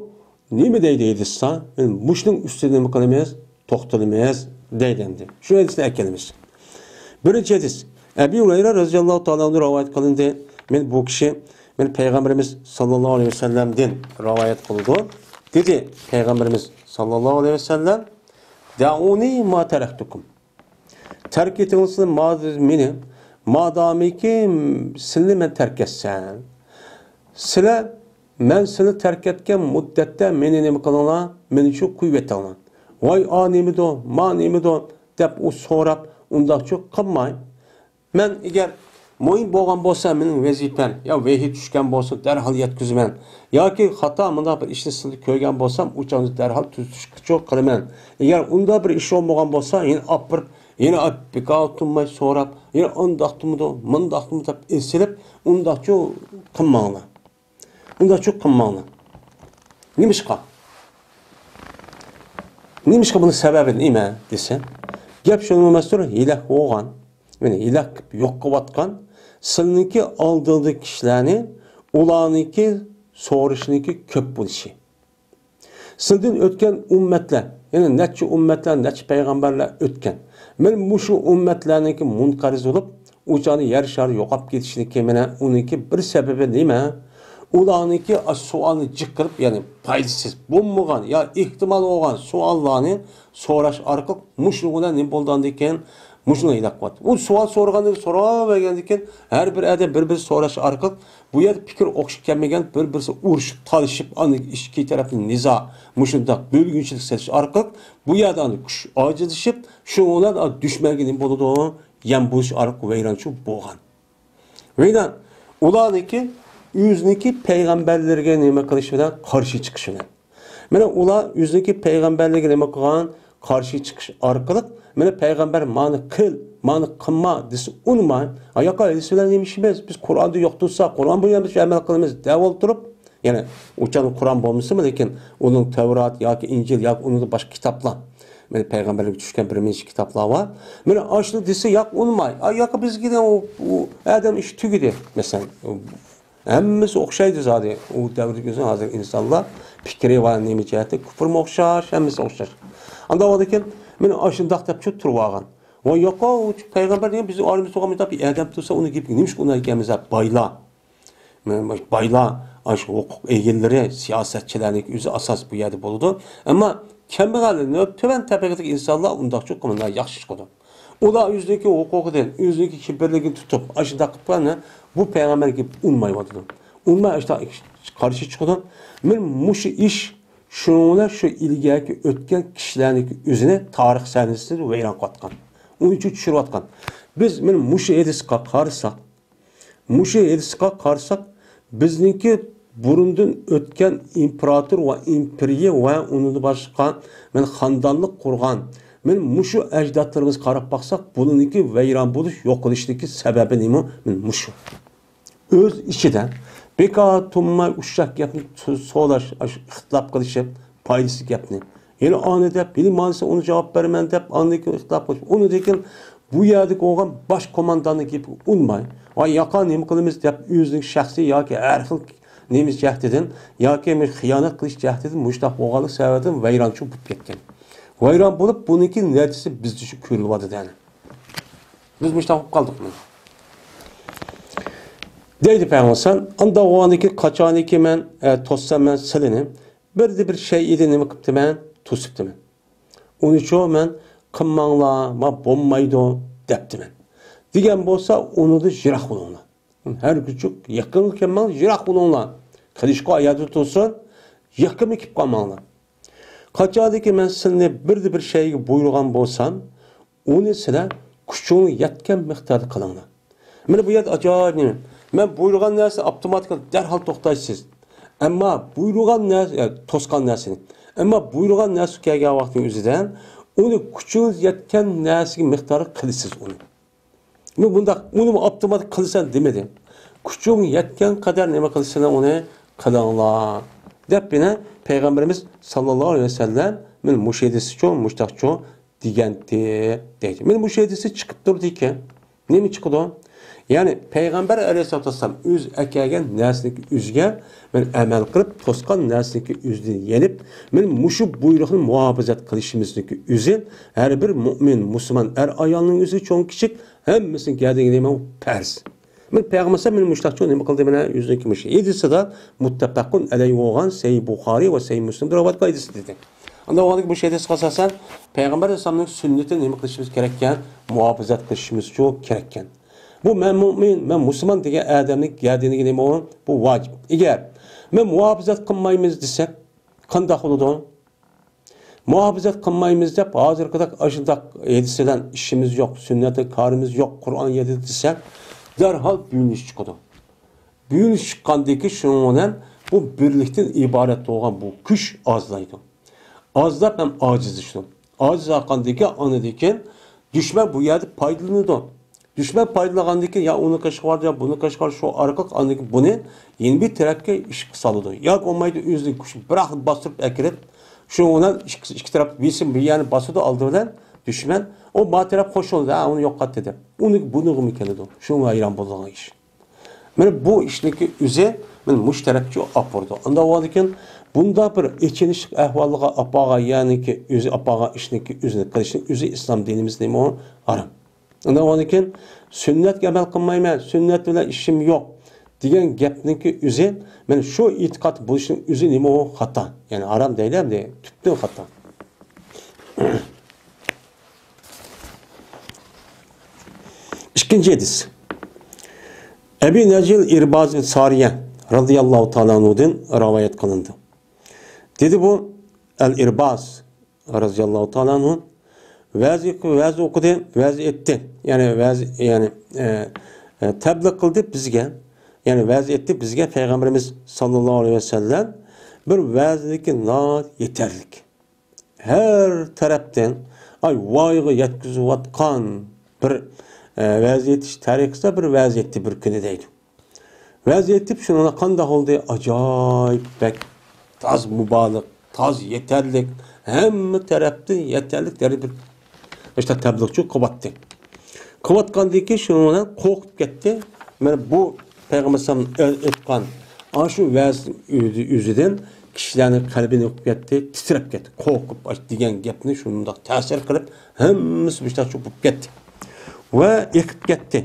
نېمە دەيدۇ ھەدىستە؟ مانا مۇشۇنىڭ ئۈستىدە نېمە قىلىمىز؟ توختىلىمىز دەيدۇ ئەمدى. شۇ ھەدىسنى ئەكېلىمىز. بىرىنچى ھەدىس. ئەبى ھۇرەيرە رەزىياللاھۇ تائالا ئەنھۇ رىۋايەت قىلىندى. مانا بۇ كىشى، مانا پەيغەمبىرىمىز ساللاللاھۇ ئەلەيھى ۋەسەللەمدىن رىۋايەت قىلىدۇ. دېدى پەيغەمبىرىمىز ساللاللاھۇ ئەلەيھى ۋەسەللەم، دەئۇنى ما تەرەكتۇكۇم. تەرك ئېتىڭلار ما-، مېنى، مادامىكى سىلىنى مەن تەرك ئەتسەم. سىلەر مەن سىلىنى تەرك ئەتكەن مۇددەتتە مېنى نېمە قىلىڭلار؟ مېنى شۇ قويۇۋېتىڭلار. ۋاي، ئا نېمىدۇ، ما نېمىدۇ دەپ ئۇ سوراپ، ئۇنداقچۇ قىلماي. مەن ئەگەر مۇھىم بولغان بولسا، مېنىڭ ۋەزىپەم يا ۋەھىي چۈشكەن بولسا، دەرھال يەتكۈزىمەن. ياكى خاتا مۇنداق بىر ئىشنى سىلەر كۆرگەن بولسام، ئۇ چاغدا دەرھال تۈزىتىشكىچۇ قىلىمەن. ئەگەر ئۇنداق بىر ئىش بولمىغان بولسا، يەنە ئاپىرىپ يەنە بىكار تۇرماي سوراپ، يەنە ئانداقتىمىدۇ، مۇنداقتىمىدۇ دەپ ئېسىلىپ، ئۇنداقچۇ قىلماڭلار. ئۇنداقچۇ قىلماڭلار. نېمىشقا؟ نېمىشقا، بۇنىڭ سەۋەبى نېمە دېسە، گەپ شۇنىڭ ئەمەستۇر، ھېلەك بولغان، يەنى ھېلەك قىلىپ يوق قىلىۋاتقان سىلىنىڭكى ئالدىڭدىكى كىشىلەرنى، ئۇلارنىڭكى سورىشىنىڭكى كۆپ بولۇشى. سىلدىن ئۆتكەن ئۈممەتلەر، يەنى نەچچە ئۈممەتلەر، نەچچە پەيغەمبەرلەر ئۆتكەن. مەن مۇشۇ ئۈممەتلەرنىڭكى مۇنقەرز بولۇپ، ئۇ چاغدا يەر شارى يوقاپ كېتىشىدىكى مانا ئۇنىڭكى بىر سەۋەبى نېمە؟ ئۇلارنىڭكى ئاشۇ سوئالنى جىق قىلىپ، يەنى پايدىسىز بولمىغان يا ئېھتىمال بولغان سوئاللارنى سوراش ئارقىلىق مۇشۇنىڭ بىلەن نېمە بولىدىكەن؟ مۇشۇنى ھېلىق قىلىۋاتىدۇ. ئۇ سوئال سورىغاندىن، سوراۋەرگەندىن كېيىن ھەر بىر ئادەم بىر-بىر سوراش ئارقىلىق بۇ يەردە پىكىر ئوخشاپ كەلمىگەن، بىر-بىرسى ئۇرۇشۇپ، تالىشىپ، ئاندىن ئىككى تەرەپنى نىزا، مۇشۇنداق بۆلگۈنچىلىك سېلىش ئارقىلىق بۇ يەردە ئاندىن كۈچ ئاجىزلىشىپ، شۇنىڭ بىلەن دۈشمەنگە نېمە بولىدۇ؟ يەم بولۇش ئارقىلىق ۋەيرانچىلىق بولغان. ۋەيران، ئۇلارنىڭكى ئۆزىنىڭكى پەيغەمبەرلىرىگە نېمە قىلىش بىلەن؟ قارشى چىقىش بىلەن. مانا ئۇلار ئۆزىنىڭكى پەيغەمبەرلىرىگە نېمە قىلغان؟ قارشى چىقىش ئارقىلىق، مانا پەيغەمبەر مانا قىل، مانا قىلما دېسە ئۇنىماي، ئاياققا ھېدىس بىلەن نېمە ئىشىمىز؟ بىز قۇرئاندا يوق تۇرسا، قۇرئان بويىچە بىز ئەمەل قىلىمىز دەۋالدۇرۇپ، يەنى ئۇ چاغدا قۇرئان بولمىسىمۇ، لېكىن ئۇنىڭ تەۋرات ياكى ئىنجىل ياكى ئۇنىڭدا باشقا كىتابلار، مانا پەيغەمبەرلەرگە چۈشكەن بىر نەچچە كىتابلار بار. مانا ئاشۇنى دېسە ياق ئۇنىماي، ئاياققا بىزگە ئۇ، ئۇ ئادەم ئىش تۈگىدى، مەسىلەن. ھەممىسى ئوخشايدۇ زادى. ئۇ دەۋردىكى ئۆزى ھازىر ئىنسانلار پىكرى ۋە نېمە جەھەتتە كۇپۇرمۇ ئوخشاش، ھەممىسى ئوخشاش. ئانداق بولىدىكەن، مانا ئاشۇنداق دەپ چۇ تۇرۇۋالغان. ۋاي ياقا، ئۇ پەيغەمبەر دېگەن بىزنىڭ ئارىمىزدا بولغان بىر ئادەم تۇرسا، ئۇنىڭ گېپىگە نېمىشقا ئۇنايدىكەنمىز دەپ بايلار. مانا بايلار، ئاشۇ ھوقۇق ئىگىلىرى، سىياسەتچىلەرنىڭ ئۆزى ئاساس بۇ يەردە بولىدۇ. ئەمما كەمبەغەل، تۆۋەن تەبىقىدىكى ئىنسانلار ئۇنداق چوقۇم ياخشى چىقىدۇ. ئۇلار ئۆزىنىڭكى ھوقۇقىدىن، ئۆزىنىڭكى كىبىرلىكىنى تۇتۇپ، ئاشۇنداق قىلىپ قالغان بۇ پەيغەمبەرگە ئۇنىمايۋاتىدۇ. ئۇنىماي ئاشۇنداق قارشى چىقىدۇ. مەن مۇشۇ ئىش شۇنىڭ بىلەن شۇ ئىلگەركى ئۆتكەن كىشىلەرنىڭكى ئۆزىنى تارىخ سەھنىسىدىن ۋەيران قىلىۋاتقان. ئۇنىڭ ئۈچۈن چۈشۈرۈۋاتقان. بىز مانا مۇشۇ ھەدىسقا قارىساق، مۇشۇ ھەدىسقا قارىساق، بىزنىڭكى بۇرۇندىن ئۆتكەن ئىمپېراتور ۋە ئىمپېرىيە ۋە ئۇنىڭدىن باشقا مەن خاندانلىق قۇرغان، مەن مۇشۇ ئەجدادلىرىمىزغا قاراپ باقساق، بۇنىڭكى ۋەيران بولۇش، يوقىلىشتىكى سەۋەبى نېمە؟ مەن مۇشۇ. ئۆز ئىچىدە بىكار تۇرماي ئۇششاق گەپنى سو-، سولاش، ئاشۇ ئىختىلاپ قىلىشىپ، پايدىسىز گەپنى. يەنە ئانى دەپ، ھېلى مانىسى ئۇنى جاۋاب بېرىمەن دەپ، ئاندىن كېيىن ئىختىلاپ قىلىش. ئۇنىڭدىن كېيىن بۇ يەردىكى بولغان باش قومانداننىڭ گېپىگە ئۇنىماي، ۋاي ياقا نېمە قىلىمىز دەپ، ئۆزىنىڭ شەخسىي ياكى ھەر خىل نېمە جەھىتىدىن ياكى خىيانەت قىلىش جەھىتىدىن مۇشۇنداق بولغانلىق سەۋەبىدىن ۋەيرانچىلىق بولۇپ كەتكەن. ۋەيران بولۇپ، بۇنىڭكى نەتىجىسى بىزدە شۇ كۆرۈلۈۋاتىدۇ يەنە. بىز مۇشۇنداق بولۇپ قالدۇقمۇ؟ دەيدۇ پەيغەمبەر، ئانداق بولغاندىكى قاچانكى مەن، ئە، توسسام مەن سىلىنى، بىردە بىر شەيئىدە نېمە قىپتىمەن؟ توسۇپتىمەن. ئۇنىچۇ مەن قىلماڭلار، ما بولمايدۇ دەپتىمەن. دېگەن بولسا، ئۇنىڭدىن يىراق بولۇڭلار. ھەر كۈچۈك يېقىنغا كەلمەڭ، يىراق بولۇڭلار. قىلىشقا ئايادا تۇرسۇن، يېقىنغا كېلىپ قالماڭلار. قاچانكى مەن سىلىنى بىردە بىر شەيگە بۇيرۇغان بولسام، ئۇنى سىلەر كۈچىڭلار يەتكەن مىقداردا قىلىڭلار. مانا بۇ يەردە ئاجايىپ نېمە. مەن بۇيرۇغان نەرسە ئاپتوماتىك دەرھال توختايسىز. ئەمما بۇيرۇغان نەرسە، ئە، توسقان نەرسىنى. ئەمما بۇيرۇغان نەرسە كەلگەن ۋاقىتنىڭ ئۆزىدە ئۇنى كۈچىڭىز يەتكەن نەرسىگە مىقداردا قىلىسىز ئۇنى. مۇ-، بۇنداق، ئۇنى ئاپتوماتىك قىلىسەن دېمىدى. كۈچۈڭ يەتكەن قەدەر نېمە قىلسىلا ئۇنى قىلىڭلار، دەپ يەنە پەيغەمبىرىمىز ساللاللاھۇ ئەلەيھى ۋەسەللەم مانا مۇشۇ ھەدىسچۇ، مۇشتاقچۇ دېگەنتى دەيدۇ. مانا مۇشۇ ھەدىستە چىقىپ تۇرىدىكەن. نېمە چىقىدۇ؟ يەنى پەيغەمبەر ئەلەيھىسسالاتۇ ۋەسسالام ئۆزى ئەكەلگەن نەرسىنىڭكى ئۆزىگە مەن ئەمەل قىلىپ، توسقان نەرسىنىڭكى ئۆزىدىن يېنىپ، مانا مۇشۇ بۇيرۇقنى مۇھاپىزەت قىلىشىمىزنىڭكى ئۆزى ھەر بىر مۆمىن، مۇسۇلمان ئەر ئايالنىڭ ئۆزى چوڭ كىچىك ھەممىسىنىڭ گەدىنىگە نېمە پەرز. مانا پەيغەمبەر مانا مۇشۇنداقچۇ نېمە قىلدى، مانا ئۆزىنىڭكى مۇشۇ ھەدىسىدە مۇتتەپەقۇن ئەلەيھى بولغان سەھىھ بۇخارىي ۋە سەھىھ مۇسلىمدىن رىۋايەت قىلىنغان ھەدىس دېدى. ئاندىن بۇ ھەدىسكە ئاساسەن پەيغەمبەر ئەلەيھىسسالامنىڭ سۈننىتىنى نېمە قىلىشىمىز كېرەككەن؟ مۇھاپىزەت قىلىشىمىزچۇ كېرەككەن. بۇ مەن مۆمىن، مەن مۇسۇلمان دېگەن ئادەمنىڭ گەدىنىگە نېمە بۇ؟ بۇ ۋاجىپ. ئەگەر مەن مۇھاپىزەت قىلمايمىز دېسەك، قانداق بولىدۇ؟ مۇھاپىزەت قىلمايمىز دەپ، ھازىرقىدەك ئاشۇنداق ھەدىس بىلەن ئىشىمىز يوق، سۈننەتتە كارىمىز يوق، قۇرئان يەردە دېسەك، دەرھال بۆلۈنۈش چىقىدۇ. بۆلۈنۈش چىققاندىكى شۇنىڭ بىلەن بۇ بىرلىكتىن ئىبارەت بولغان بۇ كۈچ ئازلايدۇ. ئازلاپ ھەم ئاجىزلىشىدۇ. ئاجىزلاشقاندىكى ئاندىكىن دۈشمەن بۇ يەردە پايدىلىنىدۇ. دۈشمەن پايدىلانغاندىن كېيىن يا ئۇنى قىلىشقا بارىدۇ، يا بۇنى قىلىشقا بارىدۇ، شۇ ئارقىلىق ئاندىن كېيىن بۇنى يەنە بىر تەرەپكە ئىشقا سالىدۇ. ياكى بولمايدۇ، ئۆزىنىڭ كۈچى بىراق باستۇرۇپ ئەكىرىپ، شۇنىڭ بىلەن ئىككى، ئىككى تەرەپ بىرسى بىر يەرنى باسىدۇ ئالدى بىلەن دۈشمەن. ئۇ ما تەرەپ قوشۇلدى، ھە، ئۇنى يوقات دېدى. ئۇنى بۇنىڭغىمۇ كېلىدۇ. شۇڭا ھەيران بولىدىغان ئىش. مانا بۇ ئىشنىڭكى ئۆزى مانا مۇشۇ تەرەپكە ئاپىرىدۇ. ئانداق بولغاندىكىن بۇنداق بىر ئېچىنىشلىق ئەھۋالغا ئاپارغان، يەنىكى ئۆزى ئاپارغان ئىشنىڭكى ئۆزىنى قىلىشنىڭ ئۆزى ئىسلام دىنىمىزدا نېمە ھارام. ئانداق بولغاندىكىن سۈننەتكە ئەمەل قىلمايمەن، سۈننەت بىلەن ئىشىم يوق دېگەن گەپنىڭكى ئۆزى مانا شۇ ئېتىقاد بولۇشنىڭ ئۆزى نېمە خاتا. يەنى ھارام دەيلى ئەمدى تۈپتىن خاتا. ئىككىنچى ھەدىس. ئەبى نەجىل ئىرباز بىن سارىيە رازىياللاھۇ تائالا ئەنھۇدىن رىۋايەت قىلىندى. دېدى بۇ ئەل ئىرباز رازىياللاھۇ تائالا ئەنھۇ ۋەز، ۋەز ئوقۇدى، ۋەز ئېيتتى. يەنى ۋەز، يەنى، ئە، ئە، تەبلىغ قىلدى بىزگە. يەنى ۋەز ئېيتتى بىزگە پەيغەمبىرىمىز ساللاللاھۇ ئەلەيھى ۋەسەللەم بىر ۋەزنىكى ناھايىتى يېتەرلىك. ھەر تەرەپتىن، ئاي، ۋايغا يەتكۈزۈۋاتقان بىر، ئە، ۋەز ئېيتىش تەرىقىسىدە بىر ۋەز ئېيتتى بىر كۈنى دەيدۇ. ۋەز ئېيتىپ شۇنىڭ قانداق بولدى؟ ئاجايىپ بەك تاز مۇبالىغ، تاز يېتەرلىك، ھەممە تەرەپتىن يېتەرلىك دەرىجىدە بىر ئىشتا تەبلىغچۇ قىلىۋاتتى. قىلىۋاتقاندىن كېيىن شۇنىڭ بىلەن قورقۇپ كەتتى. مانا بۇ پەيغەمبەر ئەلەيھىسسالام ئېيتقان ئاشۇ ۋەز ئۆزى، ئۆزىدىن كىشىلەرنىڭ قەلبىنى ئوقۇپ كەتتى، تىترەپ كەتتى. قورقۇپ، ئاش دېگەن گەپنى شۇنداق تەسىر قىلىپ، ھەممىسى مۇشۇنداق چوقۇپ كەتتى. ۋە ئېقىپ كەتتى.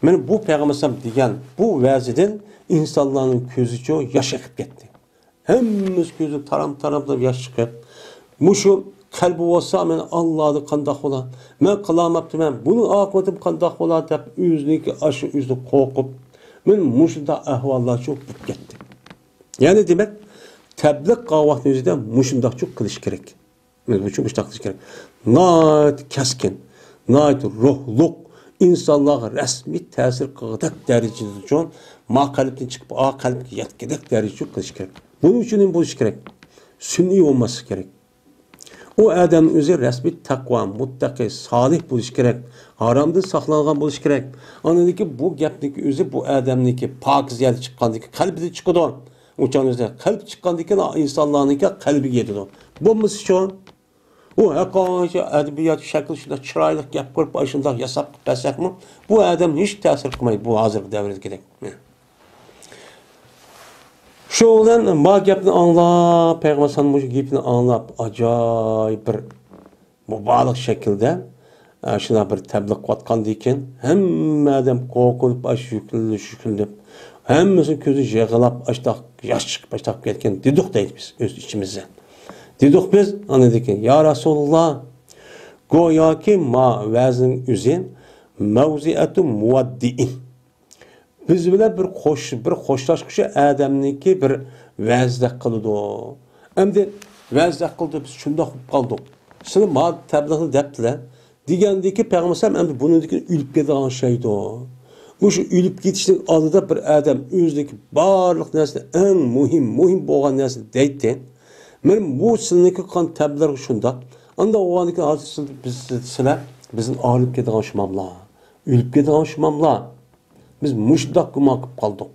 مانا بۇ پەيغەمبەر ئەلەيھىسسالام دېگەن بۇ ۋەزىدىن ئىنسانلارنىڭ كۆزىچۇ ياش ئېقىپ كەتتى. ھەممىسى كۆزى تارام-تاراملاپ ياش چىقىپ، مۇشۇ قەلبى بولسا مەن ئاللادا قانداق بولا، مەن قىلالماپتىمەن، بۇنىڭ ئاقىۋىتىم قانداق بولا دەپ ئۆزىنىڭكى ئاشۇ ئۆزىنى قورقۇپ، مانا مۇشۇنداق ئەھۋاللارچۇ بولۇپ كەتتى. يەنى دېمەك، تەبلىغ قىلغان ۋاقىتنىڭ ئۆزىدە مۇشۇنداقچۇ قىلىش كېرەك. مانا بۇ ئۈچۈن مۇشۇنداق قىلىش كېرەك. ناھايىتى كەسكىن، ناھايىتى روھلۇق، ئىنسانلارغا رەسمىي تەسىر قىلغۇدەك دەرىجىدىچۇ ما قەلبتىن چىقىپ، ئا قەلبكە يەتكۈدەك دەرىجىچۇ قىلىش كېرەك. بۇنىڭ ئۈچۈن نېمە بولۇشى كېرەك؟ سۈنئىي بولماسلىقى كېرەك. ئۇ ئادەمنىڭ ئۆزى رەسمىي تەقۋا، مۇتتەقى، سالىھ بولۇشى كېرەك. ھارامدىن ساقلانغان بولۇشى كېرەك. ئاندىن كېيىن بۇ گەپنىڭكى ئۆزى بۇ ئادەمنىڭكى پاكىز يەردە چىققاندىكى قەلبىدىن چىقىدۇ. ئۇ چاغنىڭ ئۆزىدە قەلب چىققاندىن كېيىن ئىنسانلارنىڭكى قەلبىگە يېتىدۇ. بولمىسىچۇ؟ ئۇ ھەقىقىي ئەدەبىيات شەكلى شۇنداق چىرايلىق گەپ قىلىپ، ئاشۇنداق ياساپ قىلىپ بەرسەكمۇ، بۇ ئادەم ھېچ تەسىر قىلمايدۇ، بۇ ھازىرقى دەۋردىكىدەك. شۇ بىلەن ما گەپنى ئاڭلاپ، پەيغەمبەر سان مۇشۇ گېپىنى ئاڭلاپ، ئاجايىپ بىر مۇبالىغە شەكلىدە، ئە، شۇنداق بىر تەبلىغ قىلىۋاتقاندىن كېيىن، ھەممە ئادەم قورقۇپ، ئاش يۈكۈلۈپ، يۈكۈلۈپ، ھەممىسىنىڭ كۆزى يىغلاپ، ئاشتاق ياش چىقىپ، ئاشتاق كەتكەن دېدۇق دەيدۇ بىز ئۆز ئىچىمىزدە. دېدۇق بىز، ئاندىن كېيىن، يا رەسۇلاللا، گوياكى ما ۋەزنىڭ ئۆزى مەۋزىئەتۇ مۇۋەددىئىن. بىز بىلەن بىر خوش، بىر خوشلاشقۇچى ئادەمنىڭكى بىر ۋەزدەك قىلىدۇ. ئەمدى ۋەزدەك قىلىدۇ، بىز شۇنداق بولۇپ قالدۇق. سىلى ما تەبلىغنى دەپتىلە. دېگەندىكى پەيغەمبەر ئەمدى بۇنىڭدىكى ئۆلۈپ كېتىدىغان ئوخشايدۇ. مۇشۇ ئۆلۈپ كېتىشنىڭ ئالدىدا بىر ئادەم ئۆزىدىكى بارلىق نەرسىنى، ئەڭ مۇھىم، مۇھىم بولغان نەرسىنى دەيتتى. مانا بۇ سىلىنىڭكى قىلغان تەبلىغ شۇنداق. ئانداق بولغاندىكىن ھازىر سىل-، بىز، سىلەر بىزدىن ئايرىلىپ كېتىدىغان شۇماملا. ئۆلۈپ كېتىدىغان شۇماملا. بىز مۇشۇنداق گۇمان قىلىپ قالدۇق.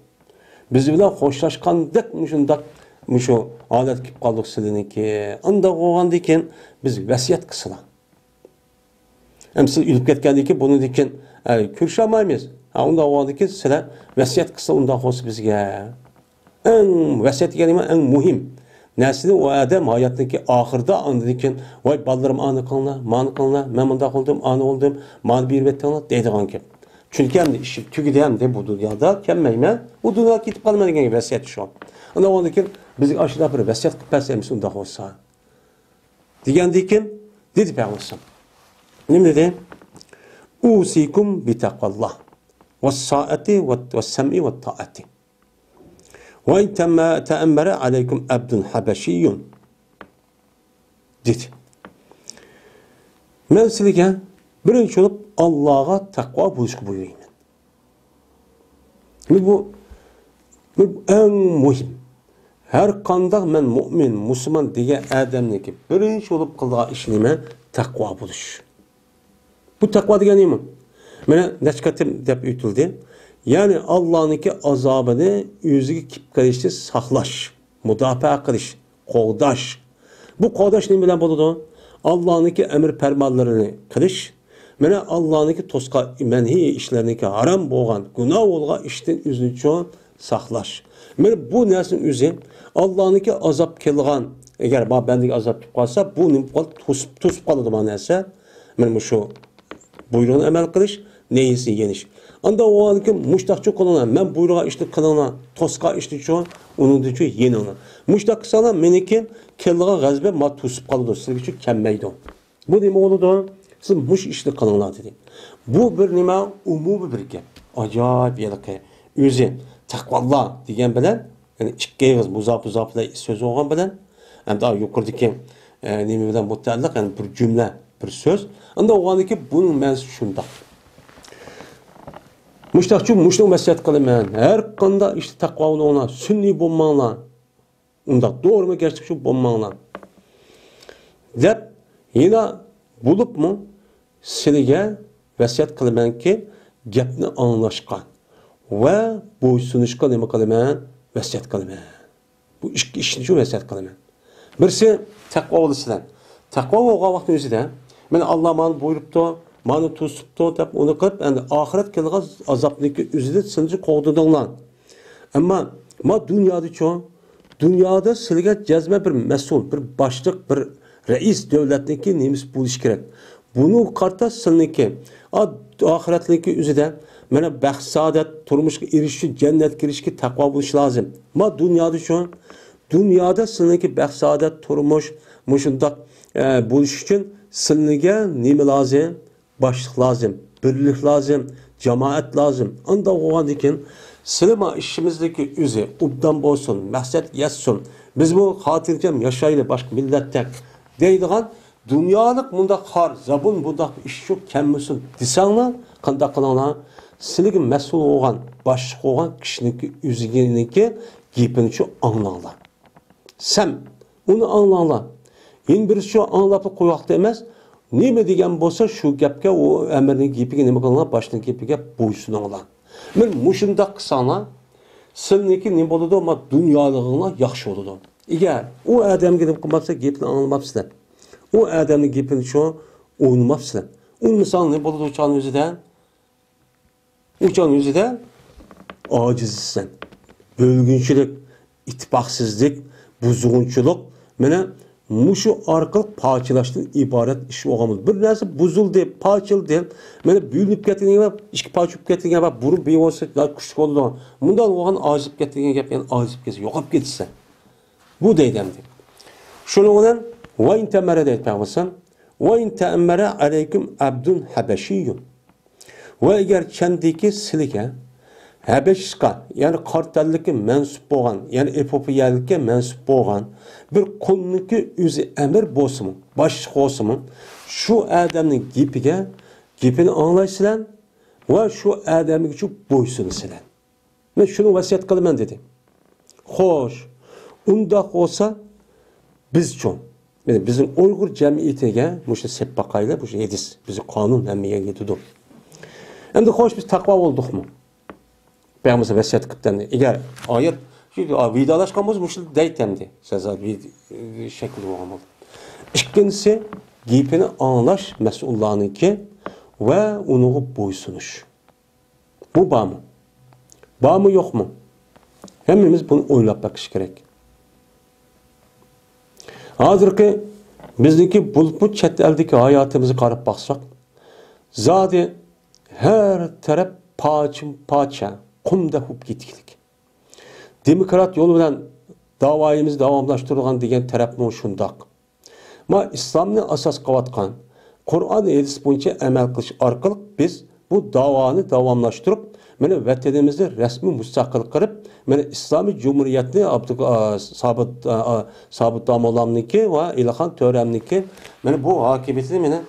بىز بىلەن خوشلاشقاندەك مۇشۇنداق، مۇشۇ ھالەتكە كېلىپ قالدۇق سىلىنىڭكى. ئانداق بولغاندىكىن بىز ۋەسىيەت قىلسىلا. ئەمدى سىز ئۆلۈپ كەتكەندىن كېيىن بۇنىڭدىن كېيىن، ئە، كۆرۈشەلمەيمىز. ھە، ئۇنداق بولغاندىن كېيىن سىلەر ۋەسىيەت قىلسا ئۇنداق بولسا بىزگە. ئەڭ ۋەسىيەت دېگەن نېمە؟ ئەڭ مۇھىم نەرسىنى ئۇ ئادەم ھاياتنىڭكى ئاخىرىدا ئاندىن كېيىن، ۋاي بالىلىرىم ئانى قىلىڭلار، مانى قىلىڭلار، مەن مۇنداق قىلدىم، ئانى بولدۇم، مانى بېرىۋەتتىڭلار دەيدىغان گەپ. چۈنكى ئەمدى ئىشىم تۈگىدى، ئەمدى بۇ دۇنيادا كەلمەيمەن، بۇ دۇنياغا كېتىپ قالىمەن دېگەن ۋەسىيەت شۇ. ئاندىن كېيىن بىزگە ئاشۇنداق بىر ۋەسىيەت قىلىپ بەرسە ئەمىسە ئۇنداق بولسا. دېگەندىن كېيىن دېدى پەيغەمبەر ئەلەيھىسسالام. نېمە دېدى؟ ئۇسىكۇم بىتەقۋاللاھ ۋەسسائەتى ۋەسسەمئى ۋەتائەتى ۋەئىن تەئەممەرە ئەلەيكۇم ئەبدۇن ھەبەشىييۇن. دېدى. مەن سىلىگە بىرىنچى بولۇپ ئاللاغا تەقۋا بولۇشقا بۇيرۇيمەن. بۇ، بۇ ئەڭ مۇھىم. ھەر قانداق مەن مۇئمىن، مۇسۇلمان دېگەن ئادەمنىڭكى بىرىنچى بولۇپ قىلىدىغان ئىشى نېمە؟ تەقۋا بولۇش. بۇ تەقۋا دېگەن نېمە؟ مانا نەچچە قېتىم دەپ ئۆتۈلدى. يەنى ئاللانىڭكى ئازابىنى ئۆزىگە كېلىپ قېلىشتىن ساقلاش، مۇداپىئە قىلىش، قوغداش. بۇ قوغداش نېمە بىلەن بولىدۇ؟ ئاللانىڭكى ئەمر پەرمانلىرىنى قىلىش، مانا ئاللانىڭكى توسقان مەنھىي ئىشلىرىنىڭكى، ھارام بولغان، گۇناھ بولغان ئىشتىن ئۆزىنى چوڭ ساقلاش. مانا بۇ نەرسىنىڭ ئۆزى ئاللانىڭكى ئازاب كېلىدىغان، ئەگەر ما بەندىگە ئازاب كېلىپ قالسا، بۇ نېمە قىلىدۇ؟ توسۇپ، توسۇپ قالىدۇ ما نەرسە. مانا مۇشۇ بۇيرۇغىنى ئەمەل قىلىش، نەھيىسىنى يېنىش. ئاندا ئۇ ئاندىكىن مۇشتاقچۇ قىلىڭلار، مەن بۇيرۇغان ئىشنى قىلىڭلار، توسقان ئىشنى چۇ، ئۇنىڭدىن چۇ يېنىڭلار. مۇشتاق قىلساڭلار، مېنىڭكى كېلىدىغان غەزىپىم ما توسۇپ قالىدۇ، سىزگە چۇ كەلمەيدۇ. بۇ نېمە بولىدۇ؟ سىز مۇشۇ ئىشنى قىلىڭلار دېدى. بۇ بىر نېمە، ئومۇمىي بىر گەپ. ئاجايىپ ھېلىقى ئۆزى تەقۋاللا دېگەن بىلەن، يەنى ئىككى ئېغىز مۇزاپە مۇزاپە سۆز بولغان بىلەن، ئەمدى يۇقىرىدىكى، ئە، نېمە بىلەن مۇتەئەللىق، يەنى بىر جۈملە، بىر سۆز. ئەمدى ئۇغاندىكى بۇنىڭ مەنىسى شۇنداق. مۇشتاقچۇ، مۇشۇنى ۋەسىيەت قىلىمەن. ھەر قانداق ئىشتا تەقۋا بولۇڭلار، سۈنئىي بولماڭلار. ئۇنداق دورىما گەرچە شۇ بولماڭلار. دەپ، يەنە بولۇپمۇ سىلىگە ۋەسىيەت قىلىمەنكى، گەپنى ئاڭلاشقا ۋە بويسۇنۇشقا نېمە قىلىمەن؟ ۋەسىيەت قىلىمەن. بۇ ئىككى ئىشنى شۇ ۋەسىيەت قىلىمەن. بىرسى، تەقۋا بولىسىلەر. تەقۋا بولغان ۋاقىتنىڭ ئۆزىدە، مانا، ئاللا مانا بۇيرۇپتۇ، مانا توسۇپتۇ دەپ ئۇنى قىلىپ، ئەمدى ئاخىرەت كېلىدىغان ئازابنىڭكى ئۆزىدىن سىلىنى قوغدىدىڭلار. ئەمما ما دۇنيادىچۇ؟ دۇنيادا سىلىگە جەزمەن بىر مەسئۇل، بىر باشلىق، بىر رەئىس دۆلەتنىڭكى نېمىسى بولۇشى كېرەك. بۇنىڭغا قارىتا سىلىنىڭكى، ئا-، ئاخىرەتنىڭكى ئۆزىدە، مانا، بەخت-سائادەت، تۇرمۇشقا ئېرىشىش ئۈچۈن، جەننەتكە كىرىشكە تەقۋا بولۇش لازىم. ما دۇنيادىچۇ؟ دۇنيادا سىلىنىڭكى بەخت-سائادەت، تۇرمۇش مۇشۇنداق، ئە، بولۇش ئۈچۈن سىلىنىڭكى نېمە لازىم؟ باشلىق لازىم، بىرلىك لازىم، جامائەت لازىم. ئانداق بولغاندىن كېيىن، سىلىما ئىشىمىزدىكى ئۆزى ئوبدان بولسۇن، مەقسەت يەتسۇن، بىزمۇ خاتىرجەم ياشايلى باشقا مىللەتتەك دەيدىغان دۇنيالىق مۇنداق خار، زابۇن، بۇنداق ئىش شۇ كەلمىسۇن دېسەڭلار، قانداق قىلىڭلار؟ سىلىگە مەسئۇل بولغان، باشلىق بولغان كىشىنىڭكى ئۆزىنىڭكى گېپىنى شۇ ئاڭلاڭلار. سەم، ئۇنى ئاڭلاڭلار. يەنە بىرسى شۇ ئاڭلاپلا قويۇۋاتقان ئەمەس، نېمە دېگەن بولسا شۇ گەپكە، ئۇ ئەمىرنىڭ گېپىگە نېمە قىلىڭلار، باشلىقنىڭ گېپىگە بويسۇنۇڭلار. مانا مۇشۇنداق قىلساڭلار، سىلىنىڭكى نېمە بولىدۇ؟ ما دۇنيالىقىڭلار ياخشى بولىدۇ. ئەگەر ئۇ ئادەمگە نېمە قىلماپسىلەر، گېپىنى ئاڭلىماپسىلەر. ئۇ ئادەمنىڭ گېپىنى شۇ ئوينىماپسىلەر. ئوينىمىساڭ نېمە بولىدۇ ئۇ چاغنىڭ ئۆزىدە؟ ئۇ چاغنىڭ ئۆزىدە ئاجىزسەن. بۆلگۈنچىلىك، ئىتتىپاقسىزلىك، بۇزغۇنچىلىق، مانا مۇشۇ ئارقىلىق پارچىلاشتىن ئىبارەت ئىش بولغان بولىدۇ. بىر نەرسە بۇزۇلدى، پارچىلىدى، مانا بۆلۈنۈپ كەتكەن گەپ، ئىككى پارچە بولۇپ كەتكەن گەپ، بۇرۇن بىر بولسا كۈچلۈك بولىدۇ. مۇنداق بولغان ئاجىزلاپ كەتكەن گەپ، يەنى ئاجىزلاپ كەتسە، يوقاپ كېتىسەن. بۇ دەيدۇ ئەمدى. شۇنىڭ بىلەن، ۋەئىن تەمەرە دەيدۇ پەيغەمبەر، ۋەئىن تەمەرە ئەلەيكۇم ئەبدۇن ھەبەشىيۇن. ۋە ئەگەر چەندىكى سىلىگە ھەبەشىسقا، يەنى قارا تەنلىككە مەنسۇپ بولغان، يەنى ئېفىوپىيەلىككە مەنسۇپ بولغان بىر قۇلنىڭكى ئۆزى ئەمىر بولسىمۇ، باشلىق بولسىمۇ، شۇ ئادەمنىڭ گېپىگە، گېپىنى ئاڭلايسىلەر ۋە شۇ ئادەمگە شۇ بويسۇنىسىلەر. مەن شۇنى ۋەسىيەت قىلىمەن دېدى. خوش، ئۇنداق بولسا بىزچۇ؟ يەنى بىزنىڭ ئۇيغۇر جەمئىيىتىگە مۇشۇ سېلىپ باقايلى، مۇشۇ ھەدىس، بىزنىڭ قانۇن ھەممىگە يېتىدۇ. ئەمدى خوش، بىز تەقۋا بولدۇقمۇ؟ پەيغەمبەر ۋەسىيەت قىپتۇ ئەمدى. ئەگەر ئايەت شۇ ۋىدالاشقان بولسا مۇشۇ دەيتتى ئەمدى. سەزا شەكىل بولغان بولدى. ئىككىنچىسى، گېپىنى ئاڭلاش مەسئۇللارنىڭكى ۋە ئۇنىڭغا بويسۇنۇش. بۇ بارمۇ؟ بارمۇ، يوقمۇ؟ ھەممىمىز بۇنى ئويلاپ بېقىش كېرەك. ھازىرقى بىزنىڭكى بولۇپمۇ چەت ئەلدىكى ھاياتىمىزغا قاراپ باقساق، زادى ھەر تەرەپ پارچىمۇ پارچە، قۇمدەك بولۇپ كېتىكلىك. دېموكرات يول بىلەن داۋايىمىزنى داۋاملاشتۇرغان دېگەن تەرەپمۇ شۇنداق. ما ئىسلامنى ئاساس قىلىۋاتقان، قۇرئان، ھەدىس بويىچە ئەمەل قىلىش ئارقىلىق بىز بۇ داۋانى داۋاملاشتۇرۇپ، مانا ۋەتىنىمىزنى رەسمىي مۇستەقىل قىلىپ، مانا ئىسلامىي جۇمھۇرىيەتنى ئابدۇ-، ئا، سابىت، ئا، ئا، سابىت داموللامنىڭكى ۋە ئېلىخان تۆرەمنىڭكى مانا بۇ ھاكىمىيىتىنى مانا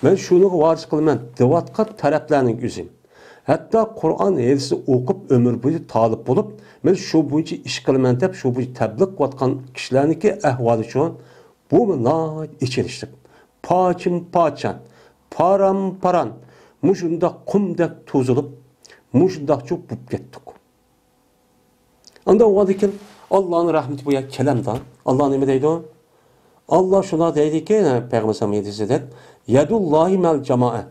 مەن شۇنىڭغا ۋارىس قىلىمەن دەۋاتقان تەرەپلەرنىڭ ئۆزى. ھەتتا قۇرئان، ھەدىسنى ئوقۇپ، ئۆمۈر بويى تالىپ بولۇپ، مەن شۇ بويىچە ئىش قىلىمەن دەپ، شۇ بويىچە تەبلىغ قىلىۋاتقان كىشىلەرنىڭكى ئەھۋالىچۇ، بۇمۇ ناھايىتى ئېچىنىشلىق. پارچىمۇ پارچە، پاران-پاران، مۇشۇنداق قۇمدەك توزۇلۇپ، مۇشۇنداقچۇ بوپ كەتتۇق. ئاندا ئۇغاندىكىن ئاللانىڭ رەھمىتى بۇ يەرگە كېلەمدا. ئاللا نېمە دەيدۇ؟ ئاللا شۇنداق دەيدىكى، پەيغەمبەر ھەدىسىدە، يەدۇللاھى مەل جامائە.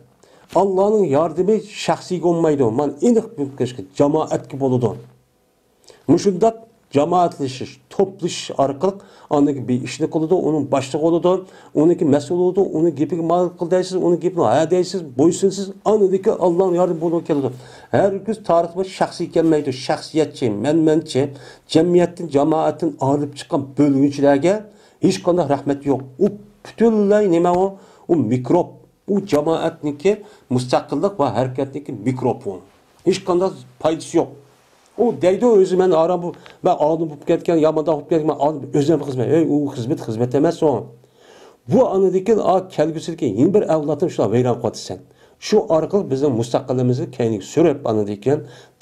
ئاللانىڭ ياردىمى شەخسىيگە بولمايدۇ. مانا ئېنىق بىلىپ قېلىشقا، جامائەتكە بولىدۇ. مۇشۇنداق جامائەتلىشىش، توپلىشىش ئارقىلىق ئاندىن كېيىن بىر ئىشنى قىلىدۇ، ئۇنىڭ باشلىقى بولىدۇ، ئۇنىڭكى مەسئۇل بولىدۇ، ئۇنىڭ گېپىگە ماقۇل دەيسىز، ئۇنىڭ گېپىگە ھە دەيسىز، بويسۇنىسىز، ئاندىن كېيىن ئاللانىڭ ياردىمى بولىدۇ كېلىدۇ. ھەرگىز تارىختا بىر شەخسىي كەلمەيدۇ، شەخسىيەتچى، مەنمەنچى، جەمئىيەتتىن، جامائەتتىن ئايرىلىپ چىققان بۆلگۈنچىلەرگە ھېچقانداق رەھمەت يوق. ئۇ پۈتۈنلەي نېمە ئۇ؟ ئۇ مىكروب. ئۇ جامائەتنىڭكى مۇستەقىللىق ۋە ھەرىكەتنىڭكى مىكروبى. ھېچقانداق پايدىسى يوق. ئۇ دەيدۇ ئۆزى، مەن ئاران بۇ، مەن ئادەم بولۇپ كەتكەن، يامانداق بولۇپ كەتكەن، مەن ئادەم ئۆزۈم خىزمەت. ئەي، ئۇ خىزمەت، خىزمەت ئەمەس ئۇ. بۇ ئانىدىكى، ئا، كەلگۈسىدىكى يەنە بىر ئەۋلادنى شۇنداق ۋەيران قىلىۋاتىسەن. شۇ ئارقىلىق بىزنىڭ مۇستەقىللىقىمىزنى كەينىگە سۈرۈپ، ئانىدىكى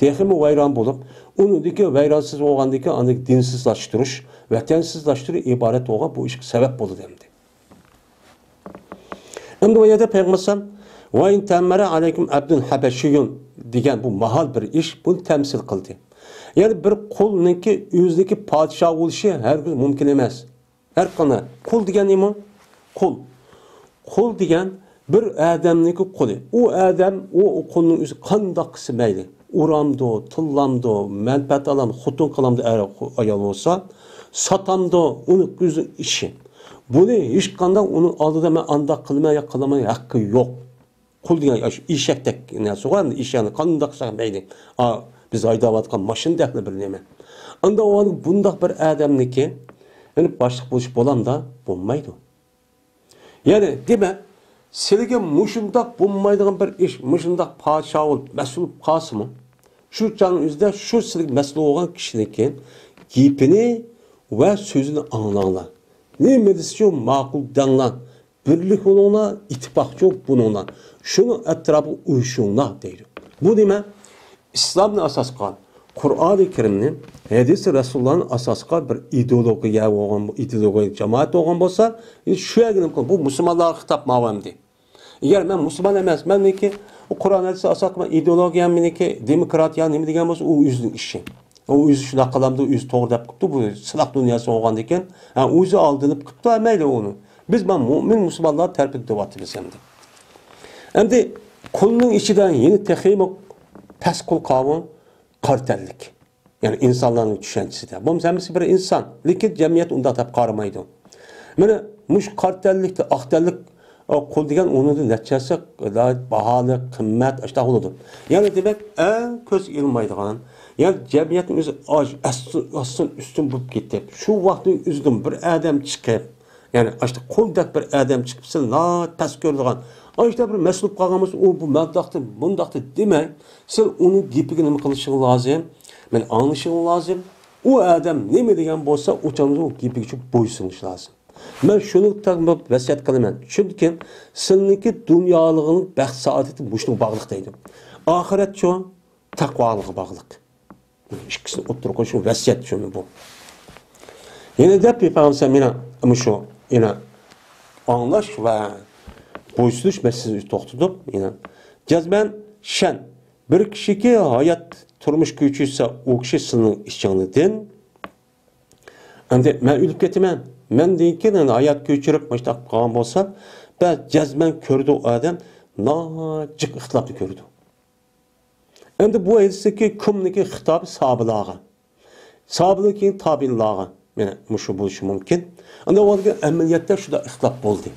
تېخىمۇ ۋەيران بولۇپ، ئۇنىڭدىكى ۋەيرانسىز بولغاندىكى ئاندىكى دىنسىزلاشتۇرۇش، ۋەتەنسىزلاشتۇرۇش ئىبارەت بولغان بۇ ئىشقا سەۋەب بولىدۇ ئەمدى. ئەمدى بۇ يەردە پەيغەمبەر ئەلەيھىسسالام، «ۋە ئىن تەممەرە ئەلەيكۇم ئەبدۇن ھەبەشىيۇن» دېگەن بۇ ماھال بىر ئىش، بۇنى تەمسىل قىلدى. يەنى بىر قۇلنىڭكى ئۆزىنىڭكى پادىشاھ بولۇشى ھەرگىز مۇمكىن ئەمەس. ھەر قانداق قۇل دېگەن نېمە؟ قۇل. قۇل دېگەن بىر ئادەمنىڭكى قۇلى. ئۇ ئادەم، ئۇ، ئۇ قۇلنىڭ ئۆزى قانداق قىلسا مەيلى. ئۇرامدۇ، تىللامدۇ، مەنپەئەت ئالامدۇ، خوتۇن قىلامدۇ، ئەر، ئايال بولسا، ساتامدۇ، ئۇنىڭ ئۆزىنىڭ ئىشى. بۇنى ھېچقانداق ئۇنىڭ ئالدىدا مەن ئانداق قىلىمەن يا قىلىمەن ھەققى يوق. قۇل دېگەن ئاشۇ ئېشەكتەك نەرسىغۇ، ئەمدى ئېشەكنى قانداق قىلساق مەيلى. ئا، بىز ھەيدەۋاتقان ماشىنىدەكلا بىر نېمە. ئاندا ئۇ بۇنداق بىر ئادەمنىكى، يەنى باشلىق بولۇش بولامدا؟ بولمايدۇ. يەنى دېمەك، سىلىگە مۇشۇنداق بولمايدىغان بىر ئىش، مۇشۇنداق پادىشاھ بولۇپ، مەسئۇل بولۇپ قالسىمۇ، شۇ چاغنىڭ ئۆزىدە شۇ سىلىگە مەسئۇل بولغان كىشىنىڭكى گېپىنى ۋە سۆزىنى ئاڭلاڭلار. نېمە دېسە شۇ ماقۇل دەڭلار. بىرلىك بولۇڭلار، ئىتتىپاقچى بولۇڭلار. شۇنىڭ ئەتراپىغا ئۇيۇشۇڭلار دەيدۇ. بۇ نېمە؟ ئىسلامنى ئاساس قىلغان، قۇرئانى كەرىمنى، ھەدىسى رەسۇلۇللانى ئاساس قىلغان بىر ئىدېئولوگىيە بولغان، ئىدېئولوگىيە جامائەت بولغان بولسا، ئەنە شۇ يەرگە نېمە قىلىدۇ؟ بۇ مۇسۇلمانلارغا خىتاب ماۋۇ ئەمدى. ئەگەر مەن مۇسۇلمان ئەمەس، مەنكى قۇرئان ھەدىسى ئاساس قىلغان ئىدېئولوگىيە، مېنىڭكى دېموكراتىيە نېمە دېگەن بولسا، ئۇ ئۆزىنىڭ ئىشى. ئۇ ئۆزى شۇنداق قىلامدۇ، ئۆزى توغرا دەپ قىپتۇ، بۇ سىناق دۇنياسى بولغاندىكىن، ھە، ئۆزى ئالدىنىپ قىپتۇ، ھە، مەيلى ئۇنى. بىز مانا مۇئمىن مۇسۇلمانلار تەرىپىدە دەۋاتىمىز ئەمدى. ئەمدى قۇلنىڭ ئىچىدە يەنە تېخىمۇ پەس قۇل قاۋۇ قارا تەنلىك. يەنى ئىنسانلارنىڭ چۈشەنچىسىدە. بولمىسا ھەممىسى بىر ئىنسان. لېكىن جەمئىيەت ئۇنداق دەپ قارىمايدۇ. مانا مۇشۇ قارا تەنلىكتە، ئاق تەنلىك، ئا، قۇل دېگەن ئۇنىڭدىن نەچچە ھەسسە باھالىق، قىممەت، ئاشۇنداق بولىدۇ. يەنى دېمەك، ئەڭ كۆزگە ئىلمايدىغان، يەنى جەمئىيەتنىڭ ئۆزى ئاز، ئاستىن، ئاستىن ئۈستۈن بولۇپ كېتىپ، شۇ ۋاقىتنىڭ ئۆزىدىن بىر ئادەم چىقىپ، يەنى ئاشۇنداق قۇلدەك بىر ئادەم چىقىپ، سىلى ناھايىتى پەس كۆرىدىغان، ئاشۇنداق بىر مەسئۇل بولۇپ قالغان بولسا، ئۇ بۇ مەبلەغدە، بۇنداقتا دېمەي، سىل ئۇنىڭ گېپىگە نېمە قىلىشىڭ لازىم؟ مانا ئاڭلىشىڭ لازىم. ئۇ ئادەم نېمە دېگەن بولسا، ئۇ چاغدا ئۇ گېپىگە بويسۇنۇش لازىم. مەن شۇنى تەڭ ۋەسىيەت قىلىمەن. چۈنكى سىلىنىڭكى دۇنيالىقنىڭ بەخت سائادىتى مۇشۇنىڭغا باغلىق دەيدۇ. ئاخىرەتچۇ؟ تەقۋالىققا باغلىق. ئىككىسىنى ئوتتۇرىغا قويۇش، شۇ ۋەسىيەت شۇ بۇ. يەنە دەپ پەيغەمبەر مانا مۇشۇ، يەنە ئاڭلاش ۋە بويسۇنۇش مەسىلىسىنى توختىتىپ، يەنە جەزمەن شەن، بىر كىشىكى ھايات تۇرمۇش كۆچۈرسە، ئۇ كىشى سىلىنىڭ ئىچىڭدىن. ئەمدى مەن ئۆلۈپ كېتىمەن، مەندىن كېيىن ھايات كۆچۈرۈپ مۇشۇنداق قىلغان بولسا، بەس جەزمەن كۆرىدۇ ئۇ ئادەم، ناجىق ئىختىلاپنى كۆرىدۇ. ئەمدى بۇ ھەدىستىكى كۇمنىكى خىتابى ساھابىلارغا. ساھابىدىن كېيىن تابىئىنلارغا. يەنە مۇشۇ بولۇشى مۇمكىن. ئەمدى ئۇ ئەمەلىيەتتە شۇنداق ئىختىلاپ بولدى.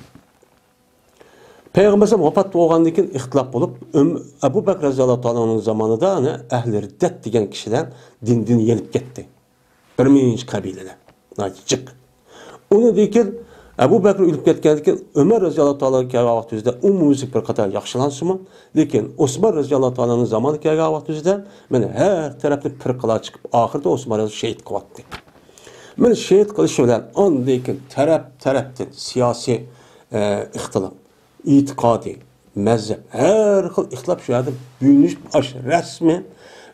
پەيغەمبەر ۋاپات بولغاندىن كېيىن ئىختىلاپ بولۇپ، ئۆم-، ئەبۇ بەكرى رەزىياللاھۇ تائالا ئانھۇنىڭ زامانىدا، يەنى ئەھلى رىددەت دېگەن كىشىلەر دىندىن يېنىپ كەتتى. بىر مىڭىنچى قەبىلىلەر. ناھايىتى جىق. ئۇنىڭدىن كېيىن ئەبۇ بەكرى ئۆلۈپ كەتكەندىن كېيىن ئۆمەر رەزىياللاھۇ تائالا كەلگەن ۋاقتىمىزدا ئومۇميۈزلۈك بىر قاتار ياخشىلانسىمۇ، لېكىن ئوسمان رەزىياللاھۇ تائالانىڭ زامانى كەلگەن ۋاقتىمىزدا مانا ھەر تەرەپتىن پىرقىلار چىقىپ، ئاخىرىدا ئوسمان رەزىياللاھۇ شېھىت قىلىۋەتتى. مانا شېھىت قىلىشى بىلەن ئاندىن كېيىن تەرەپ-تەرەپتىن سىياسىي، ئە، ئىختىلاپ، ئېتىقادىي، مەزھەپ، ھەر خىل ئىختىلاپ شۇ يەردە بۆلۈنۈشۈپ، ئاشۇ رەسمىي،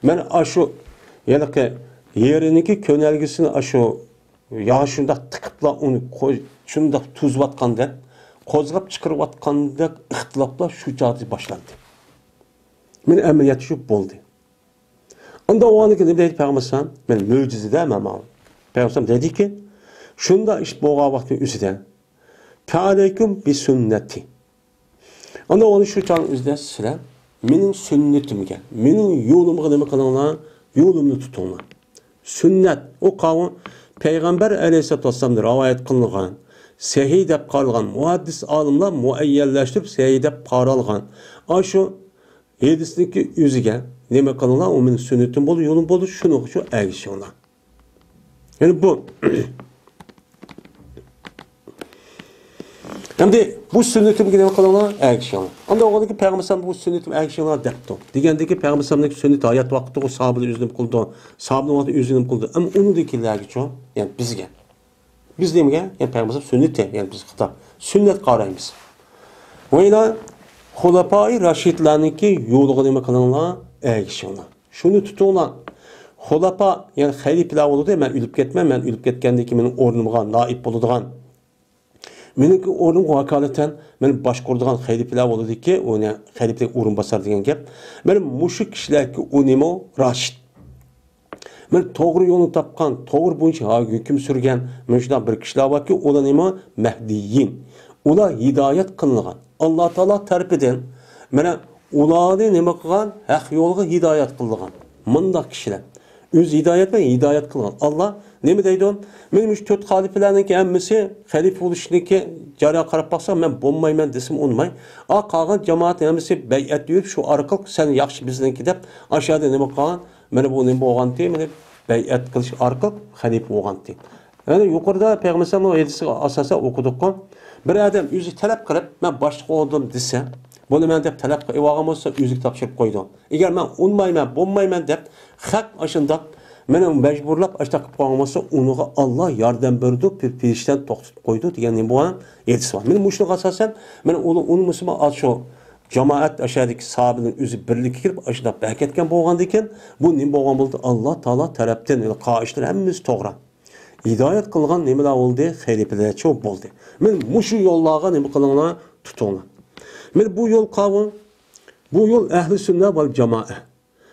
مانا ئاشۇ ھېلىقى يېرىنىڭكى كۆنەلگىسىنى ئاشۇ يا شۇنداق تىقىپلا ئۇنى قوي-، شۇنداق توزۇۋاتقاندەك، قوزغاپ چىقىرىۋاتقاندەك ئىختىلاپلار شۇ چاغدا باشلاندى. مانا ئەمەلىيەتتە شۇ بولدى. ئاندا ئۇ نېمە دەيدۇ پەيغەمبەر ئەلەيھىسسالام؟ مانا مۆجىزە دە مانا. پەيغەمبەر ئەلەيھىسسالام دەيدىكى، شۇنداق ئىش بولغان ۋاقىتنىڭ ئۆزىدە، فەئەلەيكۇم بىسۈننەتى. ئاندا ئۇنى شۇ چاغنىڭ ئۆزىدە سىلەر مېنىڭ سۈننىتىمگە، مېنىڭ يولۇمغا نېمە قىلىڭلار؟ يولۇمنى تۇتۇڭلار. سۈننەت، ئۇ قاۋۇ پەيغەمبەر ئەلەيھىسسالاتۇ ۋەسسالامدىن رىۋايەت قىلىنغان، سەھىھ دەپ قارالغان، مۇھەددىس ئالىملار مۇئەييەنلەشتۈرۈپ سەھىھ دەپ قارالغان ئاشۇ ھەدىسنىڭكى ئۆزىگە نېمە قىلىڭلار؟ ئۇ مېنىڭ سۈننىتىم بولدى، يولۇم بولدى، شۇنىڭغا شۇ ئەگىشىڭلار. يەنى بۇ ئەمدى بۇ سۈننىتىمگە نېمە قىلىڭلار؟ ئەگىشىڭلار. ئاندا ئۇنىڭدىن كېيىن پەيغەمبەر ئەلەيھىسسالام بۇ سۈننىتىمگە ئەگىشىڭلار دەپتۇ. دېگەندىكى پەيغەمبەر ئەلەيھىسسالامنىڭ سۈننىتى ھايات ۋاقتىدا ئۇ ساھابىلەر ئۆزىنى قىلىدۇ. ساھابىنىڭ ۋاقتىدا ئۆزىنى قىلىدۇ. ئەمما ئۇنىڭدىن كېيىنلەرگىچۇ؟ يەنى بىزگە. بىز نېمىگە؟ يەنى پەيغەمبەر ئەلەيھىسسالام سۈننىتى، يەنى بىز خىتاب. سۈننەت قارايمىز. ۋە ئىلا خۇلەپائى راشىدلارنىڭكى يولىغا نېمە قىلىڭلار؟ ئەگىشىڭلار. شۇنى تۇتۇڭلار. خۇلەپا، يەنى خەلىپىلەر بولىدۇ، مەن ئۆلۈپ كەتمەن، مەن ئۆلۈپ كەتكەندىن كېيىن مېنىڭ ئورنۇمغا نائىب بولىدىغان، مېنىڭكى ئورنۇمغا ۋاكالىتەن مېنى باشقۇرىدىغان خەلىپىلەر بولىدىكى، ئۇنى خەلىپىلىك ئورۇنباسار دېگەن گەپ. مانا مۇشۇ كىشىلەرگە ئۇ نېمە؟ راشىد. مانا توغرا يولنى تاپقان، توغرا بويىچە ھۆكۈم سۈرگەن مانا شۇنداق بىر كىشىلەر باركى، ئۇلار نېمە؟ مەھدىيين. ئۇلار ھىدايەت قىلىنغان. ئاللا تائالا تەرىپىدىن مانا ئۇلارنى نېمە قىلغان؟ ھەق يولغا ھىدايەت قىلغان. مۇنداق كىشىلەر. ئۆزى ھىدايەت بىلەن ھىدايەت قىلغان. ئاللا نېمە دەيدۇ؟ مېنىڭ مۇشۇ تۆت خەلىپىلەرنىڭكى ھەممىسى خەلىپە بولۇشنىڭكى جەريانىغا قاراپ باقسا، مەن بولمايمەن دېسىمۇ ئۇنىماي. ئا، قالغان جامائەتنىڭ ھەممىسى بەيئەت بېرىپ، شۇ ئارقىلىق سەن ياخشى بىزنىڭكى دەپ، ئاشۇ يەردە نېمە قىلغان؟ مانا بۇ نېمە بولغانتى؟ مانا بەيئەت قىلىش ئارقىلىق خەلىپە بولغانتى. يەنى يۇقىرىدا پەيغەمبەر ئەلەيھىسسالامنىڭ ھەدىسىگە ئاساسەن ئوقۇدۇققۇ. بىر ئادەم ئۆزى تەلەپ قىلىپ، مەن باشلىق بولدۇم دېسە، بولىمەن دەپ تەلەپ قىلىپ ئالغان بولسا، ئۆزىگە تاپشۇرۇپ قويىدۇ. ئەگەر مەن ئۇنىمايمەن، بولمايمەن دەپ، خەق ئاشۇنداق مېنى مەجبۇرلاپ ئاشۇنداق قىلىپ قويغان بولسا، ئۇنىڭغا ئاللا ياردەم بېرىدۇ، پىر-، پىرىشتىنى توختىتىپ قويىدۇ دېگەن نېمە بولغان ھەدىس بار. مانا مۇشۇنىڭغا ئاساسەن، مانا ئۇنى ئۇنىمىسىمۇ، ئاشۇ جامائەت ئاشۇ يەردىكى ساھابىنىڭ ئۆزى بىرلىككە كېلىپ، ئاشۇنداق بەرىكەتكەن بولغاندىكىن، بۇ نېمە بولغان بولدى؟ ئاللا تائالا تەرەپتىن، يەنى قائىدىلەر ھەممىسى توغرا. ھىدايەت قىلغان نېمىلەر بولدى؟ خەلىپىلەرچۇ بولدى. مانا مۇشۇ يوللارغا نېمە قىلىڭلار؟ تۇتۇڭلار. مانا بۇ يول قاۋۇ، بۇ يول ئەھلى سۈننە ۋەل جامائە.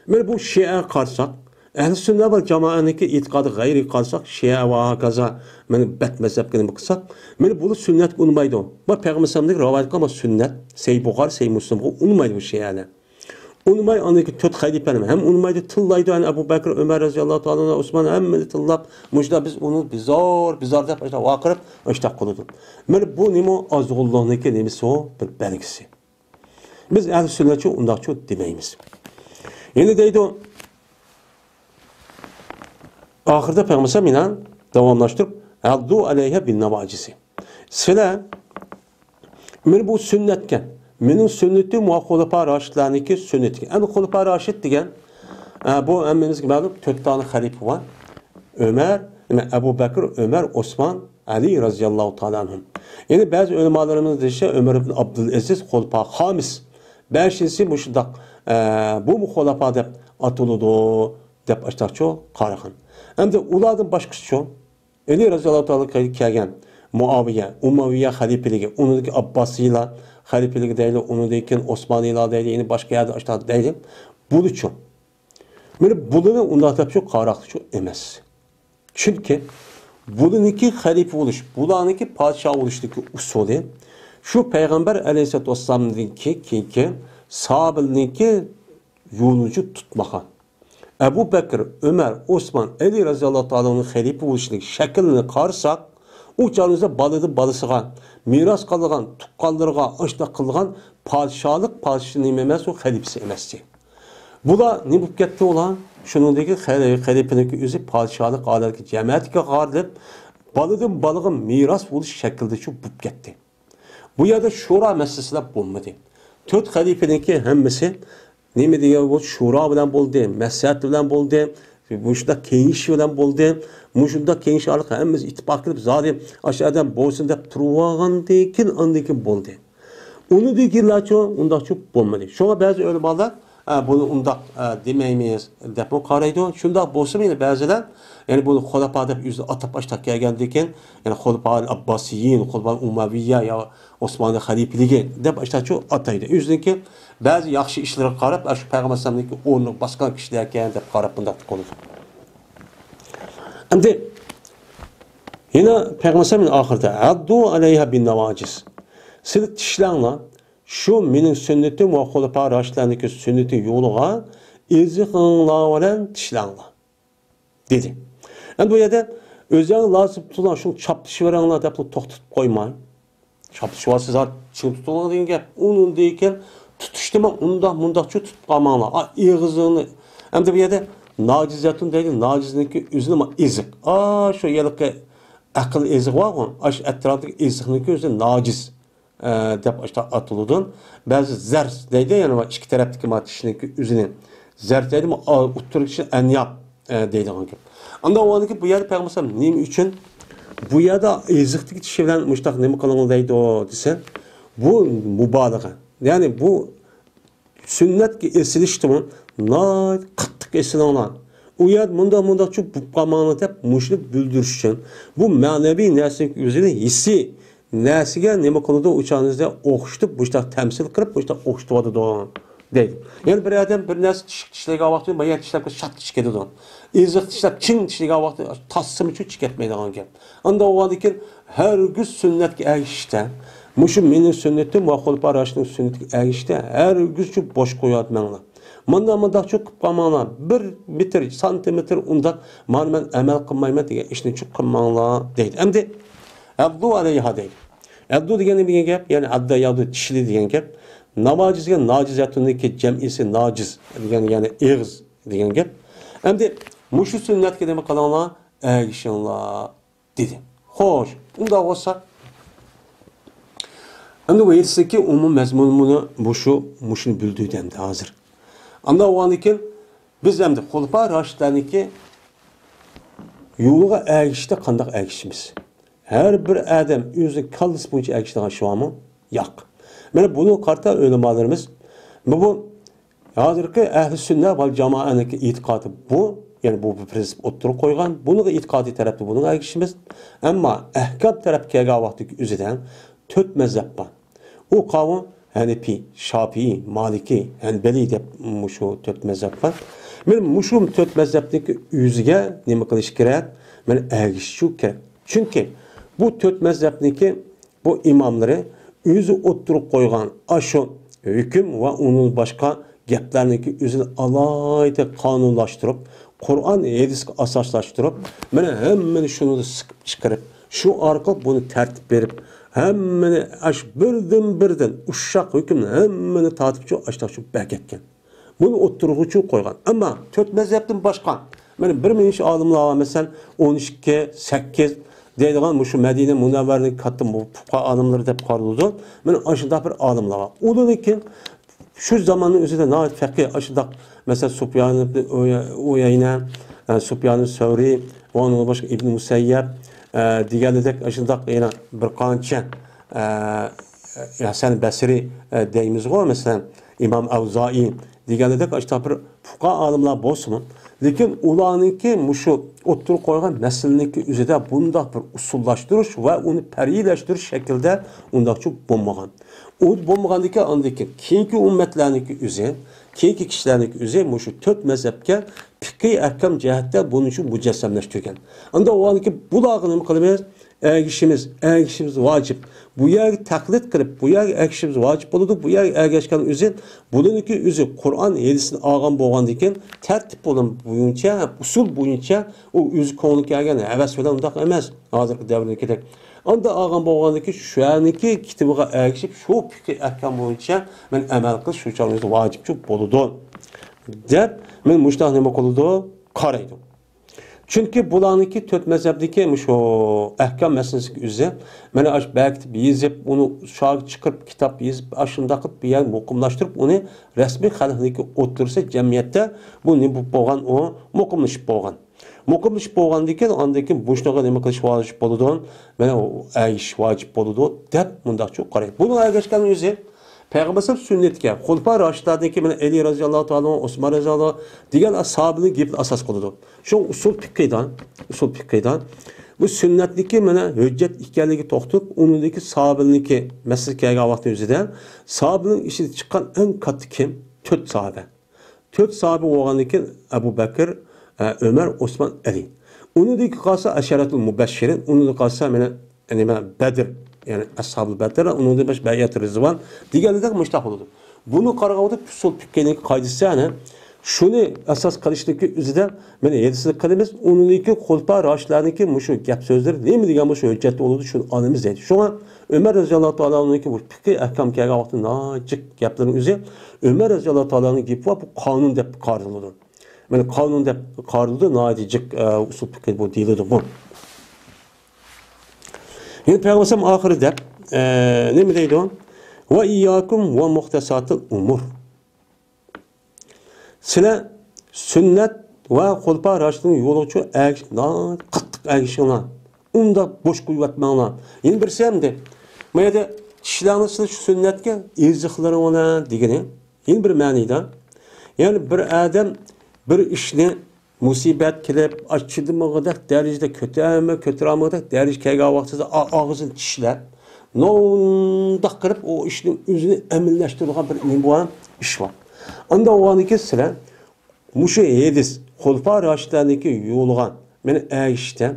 مانا بۇ شىئەگە قارىساق، ئەھلى سۈننە ۋەل جامائەنىڭكى ئېتىقادى غەيرىگە قارىساق، شىئە ۋە ھاكازا، مانا بەت مەزھەپكە نېمە قىلساق، مانا بۇلار سۈننەتكە ئۇنىمايدۇ. بۇ پەيغەمبەر ئەلەيھىسسالامدىن رىۋايەت قىلغان سۈننەت، سەھىھ بۇخارى، سەھىھ مۇسلىمغا ئۇنىمايدۇ بۇ شىئەلەر. ئۇنىماي، ئاندىن كېيىن تۆت خەلىپىنى ھەم ئۇنىمايدۇ، تىللايدۇ. يەنى ئەبۇ بەكرى، ئۆمەر رەزىياللاھۇ تائالا ئەنھۇ، ئوسمان، ھەممىنى تىللاپ، مۇشۇنداق بىز ئۇنى بىزار، بىزار دەپ ئاشۇنداق ۋارقىراپ، ئاشۇنداق قىلىدۇ. مانا بۇ نېمە؟ ئازغۇنلۇقنىڭكى نېمىسى ئۇ؟ بىر بەلگىسى. بىز ئەھلى سۈننەتچۇ ئۇنداقچۇ دېمەيمىز. يەنە دەيدۇ، ئاخىرىدا پەيغەمبەر ئەلەيھىسسالام يەنە داۋاملاشتۇرۇپ، «ئەضۇ ئەلەيھا بىنناۋاجىزى.» سىلەر مانا بۇ سۈننەتكە، مېنىڭ سۈننىتىم ۋە خۇلەپا راشىدلارنىڭكى سۈننىتىگە. ئەمدى خۇلەپا راشىد دېگەن، ئە، بۇ ھەممىمىزگە مەلۇم، تۆت دانە خەلىپە بار. ئۆمەر، نېمە، ئەبۇ بەكىر، ئۆمەر، ئوسمان، ئەلى رەزىياللاھۇ تائالا ئەنھۇم. يەنى بەزى ئۆلىمالىرىمىز دېيىشىچە، ئۆمەر ئىبن ئابدۇلئەزىز، خۇلەپا خامىس، بەشىنچىسى مۇشۇنداق، ئە، بۇمۇ خۇلەپا دەپ ئاتىلىدۇ، دەپ ئاشۇنداقچۇ قارىغان. ئەمدى ئۇلاردىن باشقىسىچۇ؟ ئەلى رەزىياللاھۇ تائالا كەلگەن مۇئاۋىيە، ئۇمەۋىيە خەلىپىلىكى، ئۇنىڭدىن كېيىن ئابباسىيلار خەلىپىلىكى دەيلى، ئۇنىڭدىن كېيىن ئوسمانىيلار دەيلى، يەنە باشقا يەردە ئاشۇنداق دەيلى. بۇلىچۇ؟ مانا بۇلىنى ئۇنداق دەپچۇ قاراقچۇ ئەمەس. چۈنكى بۇلىنىڭكى خەلىپە بولۇش، بۇلارنىڭكى پادىشاھ بولۇشتىكى ئۇسۇلى شۇ پەيغەمبەر ئەلەيھىسسالاتۇ ۋەسسالامدىن كېيىن، كېيىنكى ساھابىلىرنىڭكى يولىنى تۇتمىغان. ئەبۇ بەكىر، ئۆمەر، ئوسمان، ئەلى رەزىياللاھۇ تائالا ئەنھۇ خەلىپە بولۇشىدىكى شەكىلنى قارىساق، ئۇ چاغىمىزدا بالىدىن بالىسىغا، مىراس قالىدىغان، تۇغقانلىرىغا ئاشۇنداق قىلىدىغان پادىشاھلىق پادىشاھى نېمە ئەمەس، ئۇ خەلىپىسى ئەمەستى. بۇلار نېمە بولۇپ كەتتى ئۇلار؟ شۇنىڭدىكى خەلى-، خەلىپىنىڭكى ئۆزى پادىشاھلىق ھالەتكە جەمەتىگە قارىلىپ، بالىدىن بالىغا مىراس بولۇش شەكلىدە شۇ بولۇپ كەتتى. بۇ يەردە شورا مەسىلىسىلا بولمىدى. تۆت خەلىپىنىڭكى ھەممىسى نېمە دېگەن بۇ شورا بىلەن بولدى، مەسلىھەت بىلەن بولدى، مۇشۇنداق كېڭىشىش بىلەن بولدى، مۇشۇنداق كېڭىشىش ئارقىلىق ھەممىسى ئىتتىپاق قىلىپ زادى ئاشۇ ئادەم بولسۇن دەپ تۇرۇۋالغاندىن كېيىن ئاندىن كېيىن بولدى. ئۇنىڭدىن كېيىنلارچۇ ئۇنداقچۇ بولمىدى. شۇڭا بەزى ئۆلىمالار ئە، بۇنى ئۇنداق، ئە، دېمەيمىز، دەپمۇ قارايدۇ. شۇنداق بولسىمۇ يەنە بەزىلەر، يەنى بۇنى خۇلەپا دەپ ئۆزىنى ئاتاپ ئاشتاق كەلگەندىن كېيىن، يەنى خۇلەپا ئابباسىيىن، خۇلەپا ئۇمەۋىيە يا ئوسمانىي خەلىپىلىكى دەپ ئاشتاقچۇ ئاتايدۇ. ئۆزىنىڭكى بەزى ياخشى ئىشلىرىغا قاراپ، ئاشۇ پەيغەمبەر ئەلەيھىسسالامنىڭكى ئورنىغا باسقان كىشىلەركەن دەپ قاراپ بۇنداق قىلىدۇ. ئەمدى يەنە پەيغەمبەر ئەلەيھىسسالام ئاخىرىدا، «ئەددۇ ئەلەيھا بىن نەۋاجىز.» سىلەر تىشلەڭلار، شۇ مېنىڭ سۈننىتىم ۋە خۇلەپا راشىدلارنىڭكى سۈننىتى يولىغا ئېزىقىڭلار بىلەن تىشلەڭلار، دېدى. ئەمدى بۇ يەردە ئۆزۈڭلار لازىم تۇتۇڭلار، شۇنى چاپلىشىۋېرىڭلار دەپلا توختىتىپ قويماي، چاپلىشىۋالسا زادى چىڭ تۇتۇڭلار دېگەن گەپ. ئۇنىڭدىن كېيىن تۇتۇشتىمۇ ئۇنداق مۇنداقچۇ تۇتۇپ قالماڭلار. ئا، ئېغىزىڭنى. ئەمدى بۇ يەردە ناجىزەتۇن دەيدۇ، ناجىزنىڭكى ئۆزىنىمۇ ئېزىق. ئا، شۇ يەرلىكى ئەقىل ئېزىقى بارغۇ، ئاشۇ ئەتراپتىكى ئېزىقنىڭكى ئۆزى ناجىز، ئە، دەپ ئاشۇنداق ئاتىلىدۇ. بەزى زەرس دەيدۇ، يەنى ئىككى تەرەپتىكى ما تىشنىڭكى ئۆزىنى زەرس دەيدۇ، ئا، ئوتتۇرىدىكى ئەنياب، ئە، دەيدىغان گەپ. ئاندا ئۇ بۇ يەردە پەيغەمبەر نېمە ئۈچۈن بۇ يەردە ئېزىقتىكى تىشى بىلەن مۇشتاق نېمە قىلىڭ دەيدۇ دېسە، بۇ مۇبالىغە. يەنى بۇ سۈننەتكە ئېسىلىشتىمۇ ناھايىتى قاتتىق ئېسىلىڭلار. ئۇ يەردە مۇنداق مۇنداقچۇ بولۇپ قالماڭلار دەپ مۇشۇنى بىلدۈرۈش ئۈچۈن. بۇ مەنىۋى نەرسىنىڭ ئۆزىنى ھېسسىي نەرسىگە نېمە قىلىدۇ؟ ئۇ چاغنىڭىزدا ئوخشىتىپ، مۇشۇنداق تەمسىل قىلىپ، مۇشۇنداق ئوخشىتىۋاتىدۇ، دەيدۇ. يەنى بىر ئادەم بىر نەرسە چىش-، چىشلىگەن ۋاقتى، بايا چىشلەپ شاددىش كېتىدۇ. ئېزىق چىشلەپ، چىڭ چىشلىگەن ۋاقتى تاسسىمۇچۇ چىقىپ كەتمەيدىغان گەپ. ئاندا بولغاندىكىن ھەرگىز سۈننەتكە ئەگىشىشتە، مۇشۇ مېنىڭ سۈننىتىم ۋە خۇلەپا راشىدىنىڭ سۈننىتىگە ئەگىشىشتە ھەرگىزچۇ بوش قويۇۋەتمەڭلار. مۇنداق مۇنداقچۇ قىلىپ قالماڭلار. بىر مېتىر، سانتىمېتىر ئۇنداق مانا مەن ئەمەل قىلمايمەن دېگەن ئىشنىچۇ قىلماڭلار، دەيدۇ. ئەمدى ئەددۇ ئەلەيھا دەيدۇ. ئەددۇ دېگەن نېمە دېگەن گەپ؟ يەنى ئەددا يەددۇ، تىشلى دېگەن گەپ. ناۋاجىز دېگەن ناجىزەتۇننىڭكى جەمئىسى ناجىز دېگەن، يەنى ئېغىز دېگەن گەپ. ئەمدى مۇشۇ سۈننەتكە نېمە قىلىڭلار؟ ئەگىشىڭلار، دېدى. خوش، ئۇنداق بولسا، ئەمدى بۇ ھەدىسنىڭكى ئومۇمىي مەزمۇنى مۇشۇ، مۇشۇنى بىلدۈردى ئەمدى ھازىر. ئاندا بولغاندىن كېيىن بىز ئەمدى خۇلىپا راشىدلارنىڭكى يولىغا ئەگىشىشتە قانداق ئەگىشىمىز؟ ھەر بىر ئادەم ئۆزىنىڭ كاللىسى بويىچە ئەگىشىدىغان ئىش بارمۇ؟ ياق. مانا بۇنىڭغا قارىتا ئۆلىمالىرىمىز، بۇ، بۇ ھازىرقى ئەھلى سۈننە ۋەل جامائەنىڭكى ئېتىقادى بۇ، يەنى بۇ بىر پرىنسىپ ئوتتۇرىغا قويغان، بۇنىڭغا ئېتىقادىي تەرەپتە بۇنىڭغا ئەگىشىمىز. ئەمما ئەھكام تەرەپكە كەلگەن ۋاقىتتىكى ئۆزىدە تۆت مەزھەپ بار. ئۇ قاۋۇ ھەنىپىي، شاپىئىي، مالىكىي، ھەنبەلىي دەپ مۇشۇ تۆت مەزھەپ بار. مانا مۇشۇ تۆت مەزھەپنىڭكى ئۆزىگە نېمە قىلىش كېرەك؟ مانا ئەگىشىشى كېرەك. چۈنكى بۇ تۆت مەزھەپنىڭكى بۇ ئىماملىرى ئۆزى ئوتتۇرىغا قويغان ئاشۇ ھۆكۈم ۋە ئۇنىڭ باشقا گەپلەرنىڭكى ئۆزىنى ئالاھىدە قانۇنلاشتۇرۇپ، قۇرئان، ھەدىسكە ئاساسلاشتۇرۇپ، مانا ھەممىنى شۇنى سىقىپ چىقىرىپ، شۇ ئارقىلىق بۇنى تەرتىپ بېرىپ، ھەممىنى ئاشۇ بىردىن بىردىن ئۇششاق ھۆكۈمنى ھەممىنى تارتىپچۇ ئاشتاقچۇ بەرگەتكەن. بۇنى ئوتتۇرىغىچۇ قويغان. ئەمما تۆت مەزھەپتىن باشقا، مانا بىر مىنچە ئالىملار بار، مەسىلەن، ئون ئىككى، سەككىز دەيدىغان مۇشۇ مەدىنە مۇنەۋۋەرىنىڭ كاتتا پۇقاھا ئالىملىرى دەپ قارىلىدۇ. مانا ئاشۇنداق بىر ئالىملار بار. ئۇلاردىن كېيىن شۇ زاماننىڭ ئۆزىدە ناھايىتى پەقىھ ئاشۇنداق، مەسىلەن، سۇپيان ئىبن ئۇيەينە، ئە، سۇپيان سەۋرى ۋە ئۇنىڭدىن باشقا ئىبن مۇسەييەب، ئە، دېگەنلىدەك ئاشۇنداق يەنە بىر قانچە، ئە، ھەسەن بەسرى، ئە، دەيمىزغۇ، مەسىلەن، ئىمام ئەۋزائىي دېگەنلىدەك ئاشۇنداق بىر پۇقاھا ئالىملار بولسىمۇ، لېكىن ئۇلارنىڭكى مۇشۇ ئوتتۇرىغا قويغان مەسىلىنىڭكى ئۆزىدە بۇنداق بىر ئۇسۇللاشتۇرۇش ۋە ئۇنى پەرئىيلەشتۈرۈش شەكلىدە ئۇنداقچە بولمىغان. ئۇ بولمىغاندىكىن ئاندىن كېيىن كېيىنكى ئۈممەتلەرنىڭكى ئۆزى، كېيىنكى كىشىلەرنىڭكى ئۆزى مۇشۇ تۆت مەزھەپكە پىقھىي ئەھكام جەھەتتە بۇنى شۇ مۇجەسسەملەشتۈرگەن. ئاندا ئۇ كېيىن بۇلارغا نېمە قىلىمىز؟ ئەگىشىمىز، ئەگىشىمىز ۋاجىپ. بۇ يەرگە تەقلىد قىلىپ، بۇ يەرگە ئەگىشىمىز ۋاجىپ بولىدۇ. بۇ يەرگە ئەگەشكەن ئۆزى، بۇنىڭكى ئۆزى قۇرئان ھەدىستىن ئالغان بولغاندىن كېيىن تەرتىپ بولۇم بويىچە، ئۇسۇل بويىچە ئۇ ئۆزى كۆڭلىگە كەلگەن ھەۋەس بىلەن ئۇنداق ئەمەس. ھازىرقى دەۋردىكىدەك. ئاندا ئالغان بولغاندىكىن شۇنىڭكى كىتابىغا ئەگىشىپ، شۇ پىقھىي ئەھكام بويىچە مەن ئەمەل قىلىش شۇ چاغنىڭ ئۆزى ۋاجىپچۇ بولىدۇ، دەپ مەن مۇشۇنداق نېمە قىلىدۇ؟ قارايدۇ. چۈنكى بۇلارنىڭكى تۆت مەزھەپنىڭكى مۇشۇ ئەھكام مەسىلىسىگە ئۆزى، مانا ئاشۇ بەركىتىپ يېزىپ، ئۇنى شۇ چىقىرىپ، كىتاب يېزىپ، ئاشۇنداق قىلىپ بۇ يەرگە مۇقىملاشتۇرۇپ، ئۇنى رەسمىي خەلقنىڭكى ئوتتۇرىسى جەمئىيەتتە بۇ نېمە بولۇپ بولغان، ئۇ مۇقىملىشىپ بولغان. مۇقىملىشىپ بولغاندىن كېيىن، ئاندىن كېيىن بۇنىڭغا نېمە قىلىش ۋاجىپ بولىدۇ؟ مانا ئەگىشىش ۋاجىپ بولىدۇ، دەپ مۇنداقچۇ قارايدۇ. بۇنىڭغا ئەگەشكەن ئۆزى پەيغەمبەر سۈننىتىگە، خۇلىپا راشىدلاردىكى مانا ئەلى رازىياللاھۇ تائالا، ئوسمان رازىياللاھۇ دېگەن ساھابىنىڭ گېپىنى ئاساس قىلىدۇ. شۇ ئۇسۇل پىقىدا، ئۇسۇل پىقىدا بۇ سۈننەتنىكى مانا ھۆججەت ئىكەنلىكى توختىلىپ، ئۇنىڭدىكى ساھابىنىڭكى مەسىلىسى كەلگەن ۋاقتى ئۆزىدە ساھابىنىڭ ئىچىدە چىققان ئەڭ كاتتا كىم؟ تۆت ساھابە. تۆت ساھابە بولغاندىن كېيىن ئەبۇ بەكىر، ئە، ئۆمەر، ئوسمان، ئەلى. ئۇنىڭدىن كېيىن قالسا ئەشەرەتۇل مۇبەششىرىن، ئۇنىڭدىن قالسا مانا نېمە، بەدر، يەنى ئەسھابۇل بەدر، ئۇنىڭدىن باشقا بەيئەت رىزۋان دېگەندەك مۇشتاق بولىدۇ. بۇنى قارىغاندا ئۇسۇل پىقىنىڭ قائىدىسى، يەنى شۇنى ئاساس قىلىشنىڭكى ئۆزىدە مانا ھەدىسنى قىلىمىز، ئۇنىڭدىن كېيىن خۇلىپا راشىدلارنىڭكى مۇشۇ گەپ سۆزلىرى نېمە دېگەن بولسا ھۆججەت بولىدۇ، شۇنى ئالىمىز دەيدۇ. شۇڭا ئۆمەر رەزىياللاھۇ تائالا ئانھۇنىڭكى بۇ پىقىي ئەھكام كەلگەن ۋاقىتتا ناھايىتى جىق گەپلىرىنىڭ ئۆزى، ئۆمەر رەزىياللاھۇ تائالا ئانھۇنىڭ گېپى بار، بۇ قانۇن دەپ قارىلىدۇ. مانا قانۇن دەپ قارىلىدۇ، ناھايىتى جىق، ئە، ئۇسۇل پىقىي بۇ دېيىلىدۇ بۇ. يەنە پەيغەمبەر ئاخىرى دەپ، ئە، نېمە دەيدۇ؟ ۋە ئىيياكۇم ۋە مۇھدەساتىل ئۇمۇر. سىلەر سۈننەت ۋە خۇلىپا راشىدىننىڭ يولىغا ئەگىشىپ، قاتتىق ئەگىشىڭلار. ئۇنداق بوش قويۇۋەتمەڭلار. يەنە بىرسى ئەمدى، ما يەردە چىشلەڭلار سىلەر شۇ سۈننەتكە ئېزىقلىرىڭ بىلەن دېگىنى. يەنە بىر مەنىدە، يەنى بىر ئادەم بىر ئىشنى مۇسىبەت كېلىپ، ئاچ چىدىمىغۇدەك دەرىجىدە كۆتۈرەلمەي، كۆتۈرەلمىگۈدەك دەرىجە كەلگەن ۋاقتىدا ئا-، ئاغزىنى چىشلەپ، مۇنداق قىلىپ ئۇ ئىشنى ئۆزىنى ئەمەلىيلەشتۈرىدىغان بىر نېمە بار، ئىش بار. ئاندا بولغاندىن كېيىن سىلەر مۇشۇ ھەدىس، خۇلىپا راشىدلارنىڭكى يولىغا مانا ئەگىشىشتە،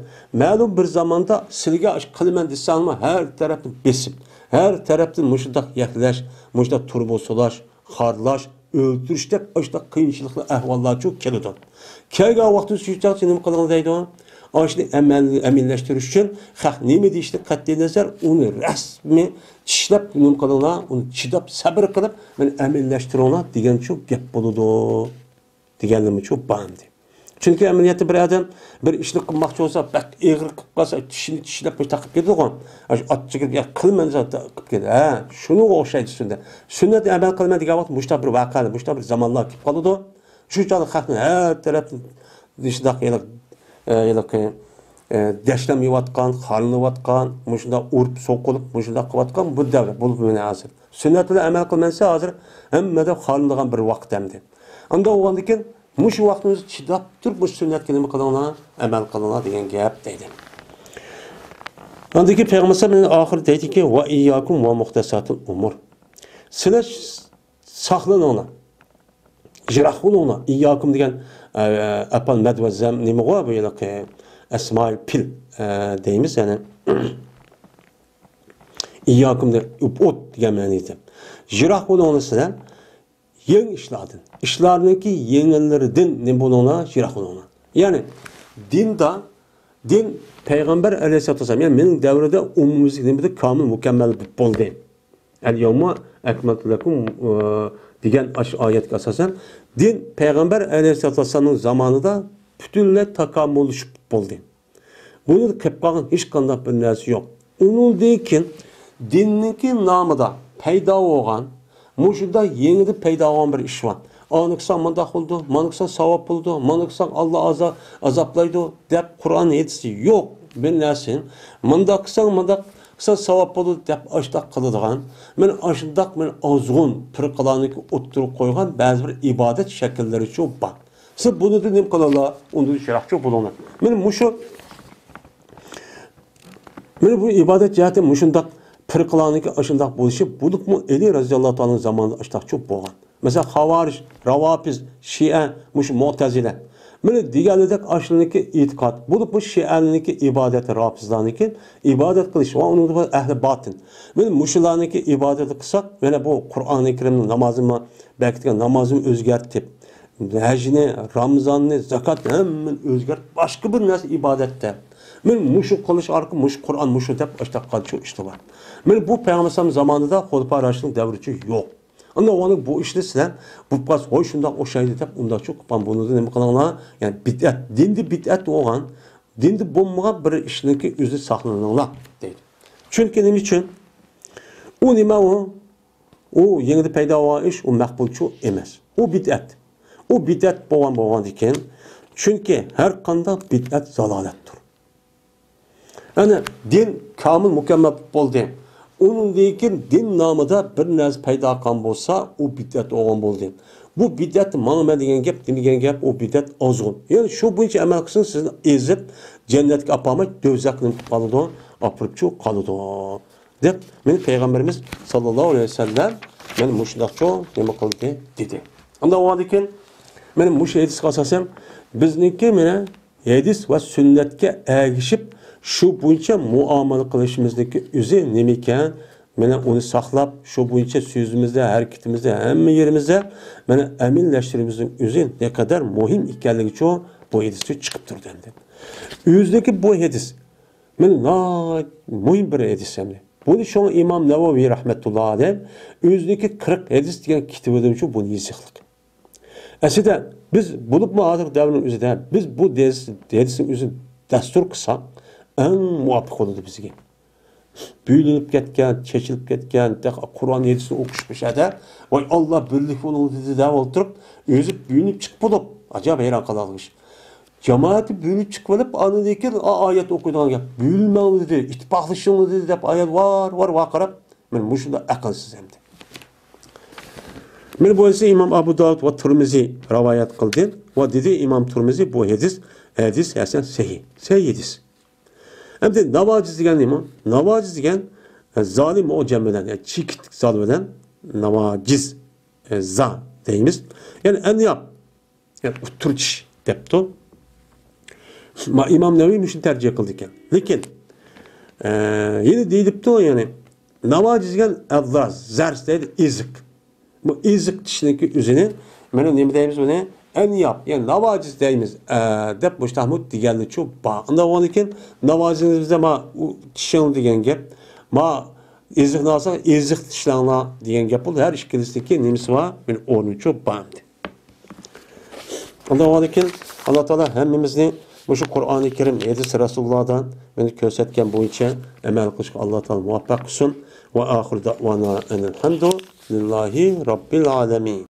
مەلۇم بىر زاماندا سىلىگە ئىش قىلىمەن دېسەڭمۇ، ھەر تەرەپتىن بېسىپ، ھەر تەرەپتىن مۇشۇنداق يەكلەش، مۇشۇنداق تۇرمۇ سولاش، خارلاش، ئۆلتۈرۈشتەك ئاشۇنداق قىيىنچىلىقلار، ئەھۋاللارچۇ كېلىدۇ. كەلگەن ۋاقتىدا شۇ چاغدا نېمە قىلىڭ دەيدۇ؟ ئاشۇنى ئەمەل-، ئەمەلىيلەشتۈرۈش ئۈچۈن خەق نېمە دېيىشىدىن قەتئىينەزەر، ئۇنى رەسمىي چىشلەپ نېمە قىلىڭلار، ئۇنى چىداپ، سەبرى قىلىپ، مانا ئەمەلىيلەشتۈرۈڭلار دېگەنچۇ گەپ بولىدۇ. دېگەنلىرىمۇچۇ بار ئەمدى. چۈنكى ئەمەلىيەتتە بىر ئادەم بىر ئىشنى قىلماقچى بولسا، بەك ئېغىر قىلىپ قالسا، چىشىنى چىشلەپ مۇشۇنداق قىلىپ كېتىدىغۇ. ئاشۇ ئاچچىقىپ، يا قىلىمەن دېسە، قىلىپ كېتىدۇ. ھە، شۇنىڭغا ئوخشايدۇ سۈننەت. سۈننەتنى ئەمەل قىلىمەن دېگەن ۋاقىت مۇشۇنداق بىر ۋەقەلەر، مۇشۇنداق بىر زامانلار كېلىپ قالىدۇ. شۇ چاغدا خەقنى ھەر تەرەپتىن شۇنداق ھېلىقى، ئە، ھېلىقى، ئە، دەشنام يەۋاتقان، خارلىنىۋاتقان، مۇشۇنداق ئۇرۇپ سوقۇلۇپ، مۇشۇنداق قىلىۋاتقان بۇ دەۋر، بۇ مەنە ھازىر. سۈننەت بىلەن ئەمەل قىلمىسا، ھازىر ھەممىدە خارلىنىدىغان بىر ۋاقىت ئەمدى. ئانداق بولغاندىكىن، مۇشۇ ۋاقتىمىزدا چىداپ تۇرۇپ، مۇشۇ سۈننەتكە نېمە قىلىڭلار، ئەمەل قىلىڭلار دېگەن گەپ دەيدۇ. ئاندىن كېيىن پەيغەمبەر ئەلەيھىسسالام ئاخىرى دەيدىكى، ۋە ئىيياكۇم ۋە مۇھدەساتىل ئۇمۇر. سىلەر ساقلىنىڭلار، يىراق بولۇڭلار. ئىيياكۇم دېگەن، ئە، ئەپئال مەد ۋە زەم نېمىغۇ بۇ ھېلىقى ئەسمائىل پىل، ئە، دەيمىز، يەنى ئىيياكۇم دە-، ئوت دېگەن مەنىدە. يىراق بولۇڭلار سىلەر يېڭى ئىشلاردىن. ئىشلارنىڭكى يېڭىلىرىدىن نېمە بولۇڭلار؟ يىراق بولۇڭلار. يەنى دىندا، دىن پەيغەمبەر ئەلەيھىسسالاتۇ ۋەسسالام، يەنى مېنىڭ دەۋرىدە ئومۇميۈزلۈك نېمىدە كامىل، مۇكەممەل بولدى. ئەل يەۋمە ئەكمەلتۇ لەكۇم، ئە، دېگەن ئاشۇ ئايەتكە ئاساسەن، دىن پەيغەمبەر ئەلەيھىسسالاتۇ ۋەسسالامنىڭ زامانىدا پۈتۈنلەي تاكامۇللىشىپ بولدى. بۇنىڭدا قېلىپ قالغان ھېچقانداق بىر نەرسە يوق. ئۇنىڭدىن كېيىن دىننىڭكى نامىدا پەيدا بولغان، مۇشۇنداق يېڭىدىن پەيدا بولغان بىر ئىش بار. ئانى قىلساڭ مۇنداق بولىدۇ، مانا قىلساڭ ساۋاب بولىدۇ، مانا قىلساڭ ئاللا ئازا-، ئازابلايدۇ دەپ قۇرئان ھەدىستە يوق بىر نەرسە. مۇنداق قىلساڭ، مۇنداق قىلساڭ ساۋاب بولىدۇ دەپ ئاشۇنداق قىلىدىغان، مانا ئاشۇنداق مانا ئازغۇن پىرقىلارنىڭكى ئوتتۇرىغا قويغان بەزى بىر ئىبادەت شەكىللىرىچۇ بار. سىز بۇنىڭدىن نېمە قىلىڭلار؟ ئۇندىن يىراقچۇ بولۇڭلار. مانا مۇشۇ، مانا بۇ ئىبادەت جەھەتتە مۇشۇنداق پىرقىلارنىڭكى ئاشۇنداق بولۇشى، بولۇپمۇ ئەلى رەزىياللاھۇ تائالا زامانىدا ئاشۇنداقچۇ بولغان. مەسىلەن، خاۋارىج، راۋاپىز، شىئە، مۇشۇ مۇئتەزىلە. مانا دېگەنلىكتەك ئاشۇلارنىڭكى ئېتىقاد، بولۇپمۇ شىئەلەرنىڭكى ئىبادەت، راپىزلارنىڭكى ئىبادەت قىلىش ۋە ئۇنىڭدا ئەھلى باتىن. مانا مۇشۇلارنىڭكى ئىبادەتنى قىلساق، مانا بۇ قۇرئانى كەرىمنىڭ نامازىمۇ بەكىتكەن نامازىنى ئۆزگەرتىپ، ھەجنى، رامىزاننى، زاكاتنى ھەممىنى ئۆزگەرتىپ، باشقا بىر نەرسە ئىبادەتتە. مانا مۇشۇ قىلىش ئارقىلىق مۇشۇ قۇرئان مۇشۇ دەپ ئاشۇنداق قىلغان ئىشلار بار. مانا بۇ پەيغەمبەر زامانىدا خۇلىپا راشىدىن دەۋرىچۇ يوق. ئاندىن ئۇنى بۇ ئىشنى سىلەر بولۇپ قالسا، ھوي، شۇنداق ئوخشايدۇ دەپ ئۇنداقچۇ قىلغان بۇنىڭدا نېمە قىلىڭلار؟ يەنى بىدئەت، دىندە بىدئەت بولغان، دىندە بولمىغان بىر ئىشنىڭكى ئۆزى ساقلىنىڭلار دەيدۇ. چۈنكى نېمە ئۈچۈن؟ ئۇ نېمە ئۇ؟ ئۇ يېڭىدا پەيدا بولغان ئىش، ئۇ مەقبۇلچۇ ئەمەس. ئۇ بىدئەت. ئۇ بىدئەت بولغان بولغاندىكىن، چۈنكى ھەر قانداق بىدئەت زالالەتتۇر. ئەنە دىن كامىل مۇكەممەل بولدى. ئۇنىڭدىن كېيىن دىن نامىدا بىر نەرسە پەيدا قىلغان بولسا، ئۇ بىدئەت بولغان بولدى. بۇ بىدئەت ماڭىمەن دېگەن گەپ، دېمىگەن گەپ، ئۇ بىدئەت ئازغۇن. يەنى شۇ بويىچە ئەمەل قىلسىڭىز، سىزنى ئېزىپ، جەننەتكە ئاپارماي، دوزاخقا نېمە قىلىپ قالىدۇ؟ ئاپىرىپچۇ قالىدۇ. دەپ، مېنى پەيغەمبىرىمىز ساللاللاھۇ ئەلەيھى ۋەسەللەم مانا مۇشۇنداقچۇ نېمە قىلدى دېدى. ئۇنداق بولغاندىكىن، مانا مۇشۇ ھەدىسكە ئاساسەن، بىزنىڭكى مانا ھەدىس ۋە سۈننەتكە ئەگىشىپ، شۇ بويىچە مۇئامىلە قىلىشىمىزنىڭكى ئۆزى نېمە ئىكەن؟ مانا ئۇنى ساقلاپ، شۇ بويىچە سۆزىمىزدە، ھەرىكىتىمىزدە، ھەممە يېرىمىزدە مانا ئەمەلىيلەشتۈرۈشىمىزنىڭ ئۆزى نەقەدەر مۇھىم ئىكەنلىكىچۇ بۇ ھەدىستىن چىقىپ تۇرىدۇ ئەمدى. ئۆزىدىكى بۇ ھەدىس مانا ناھايىتى مۇھىم بىر ھەدىس ئەمدى. بۇنى شۇڭا ئىمام نەۋەۋى رەھمەتۇللا ئەلەيھ ئۆزىنىڭكى قىرىق ھەدىس دېگەن كىتابىدىمۇ بۇنى يېزىقلىق. ئەسلىدە بىز بولۇپمۇ ھازىرقى دەۋرنىڭ ئۆزىدە بىز بۇ ھەدىس، ھەدىسنىڭ ئۆزىنى دەستۇر قىلساق ئەڭ مۇۋاپىق بولىدۇ بىزگە. بۆلۈنۈپ كەتكەن، چېچىلىپ كەتكەن، تېخى قۇرئان ھەدىسنى ئوقۇش بۇ يەردە، ۋاي ئاللا بىرلىك بولۇڭ دېدى دەپ ئولتۇرۇپ، ئۆزى بۆلۈنۈپ چىقىپ بولۇپ، ئاجايىپ ھەيران قالىدىغان ئىش. جامائەتنى بۆلۈپ چىقىپ ئېلىپ، ئاندىن كېيىن ئا-، ئايەت ئوقۇيدىغان گەپ. بۆلۈنمەڭلار دېدى، ئىتتىپاقلىشىڭلار دېدى دەپ ئايەت ۋار، ۋار، ۋارقىراپ، مانا مۇشۇنداق ئەقىلسىز ئەمدى. مانا بۇ ھەدىسنى ئىمام ئەبۇ داۋۇد ۋە تۇرمىزى رىۋايەت قىلدى ۋە دېدى ئىمام تۇرمىزى، بۇ ھەدىس، ھەدىس ھەسەن سەھىھ، سەھىھ ھەدىس. ئەمدى ناۋاجىز دېگەن نېمە؟ ناۋاجىز دېگەن، ئە، زالىم ئو جەم بىلەن، يەنى چېكىتلىك زال بىلەن ناۋاجىز، ئە، زا دەيمىز. يەنى ئەنياب، يەنى ئۇتتۇرچىش دەپتۇ. ما-، ئىمام نەۋەۋى مۇشۇنى تەرجىمە قىلىدىكەن. لېكىن، ئە، يەنە دېيىلىپتۇ، يەنى ناۋاجىز دېگەن ئەززاز، زەرس دەيدۇ، ئېزىق. بۇ ئېزىق دېيىشنىڭكى ئۆزىنى، مانا نېمە دەيمىز بۇنى؟ ئەنياب، يەنى ناۋاجىز دەيمىز، ئە، دەپ مۇشتاقمۇ دېگەنلىكچۇ بار. ئۇنداق بولغاندىكىن ناۋاجىز بىزدە ما ئۇ چىشىڭ دېگەن گەپ، ما ئېزىقنى ئالساڭ، ئېزىق تىشلاڭلار دېگەن گەپ بولدى. ھەر ئىككىلىسىنىڭكى نېمىسى بار؟ بىر ئورنىچۇ بار ئەمدى. ئۇنداق بولغاندىكىن، ئاللا تائالا ھەممىمىزنى مۇشۇ قۇرئانى كەرىم، ھەدىس رەسۇلۇللادا مانا كۆرسەتكەن بويىچە ئەمەل قىلىشقا ئاللا تائالا مۇۋەپپەق قىلسۇن. ۋە ئاخىر دەۋانا ئەنىل ھەمدۇ لىللاھى رەببىل ئالەمىن.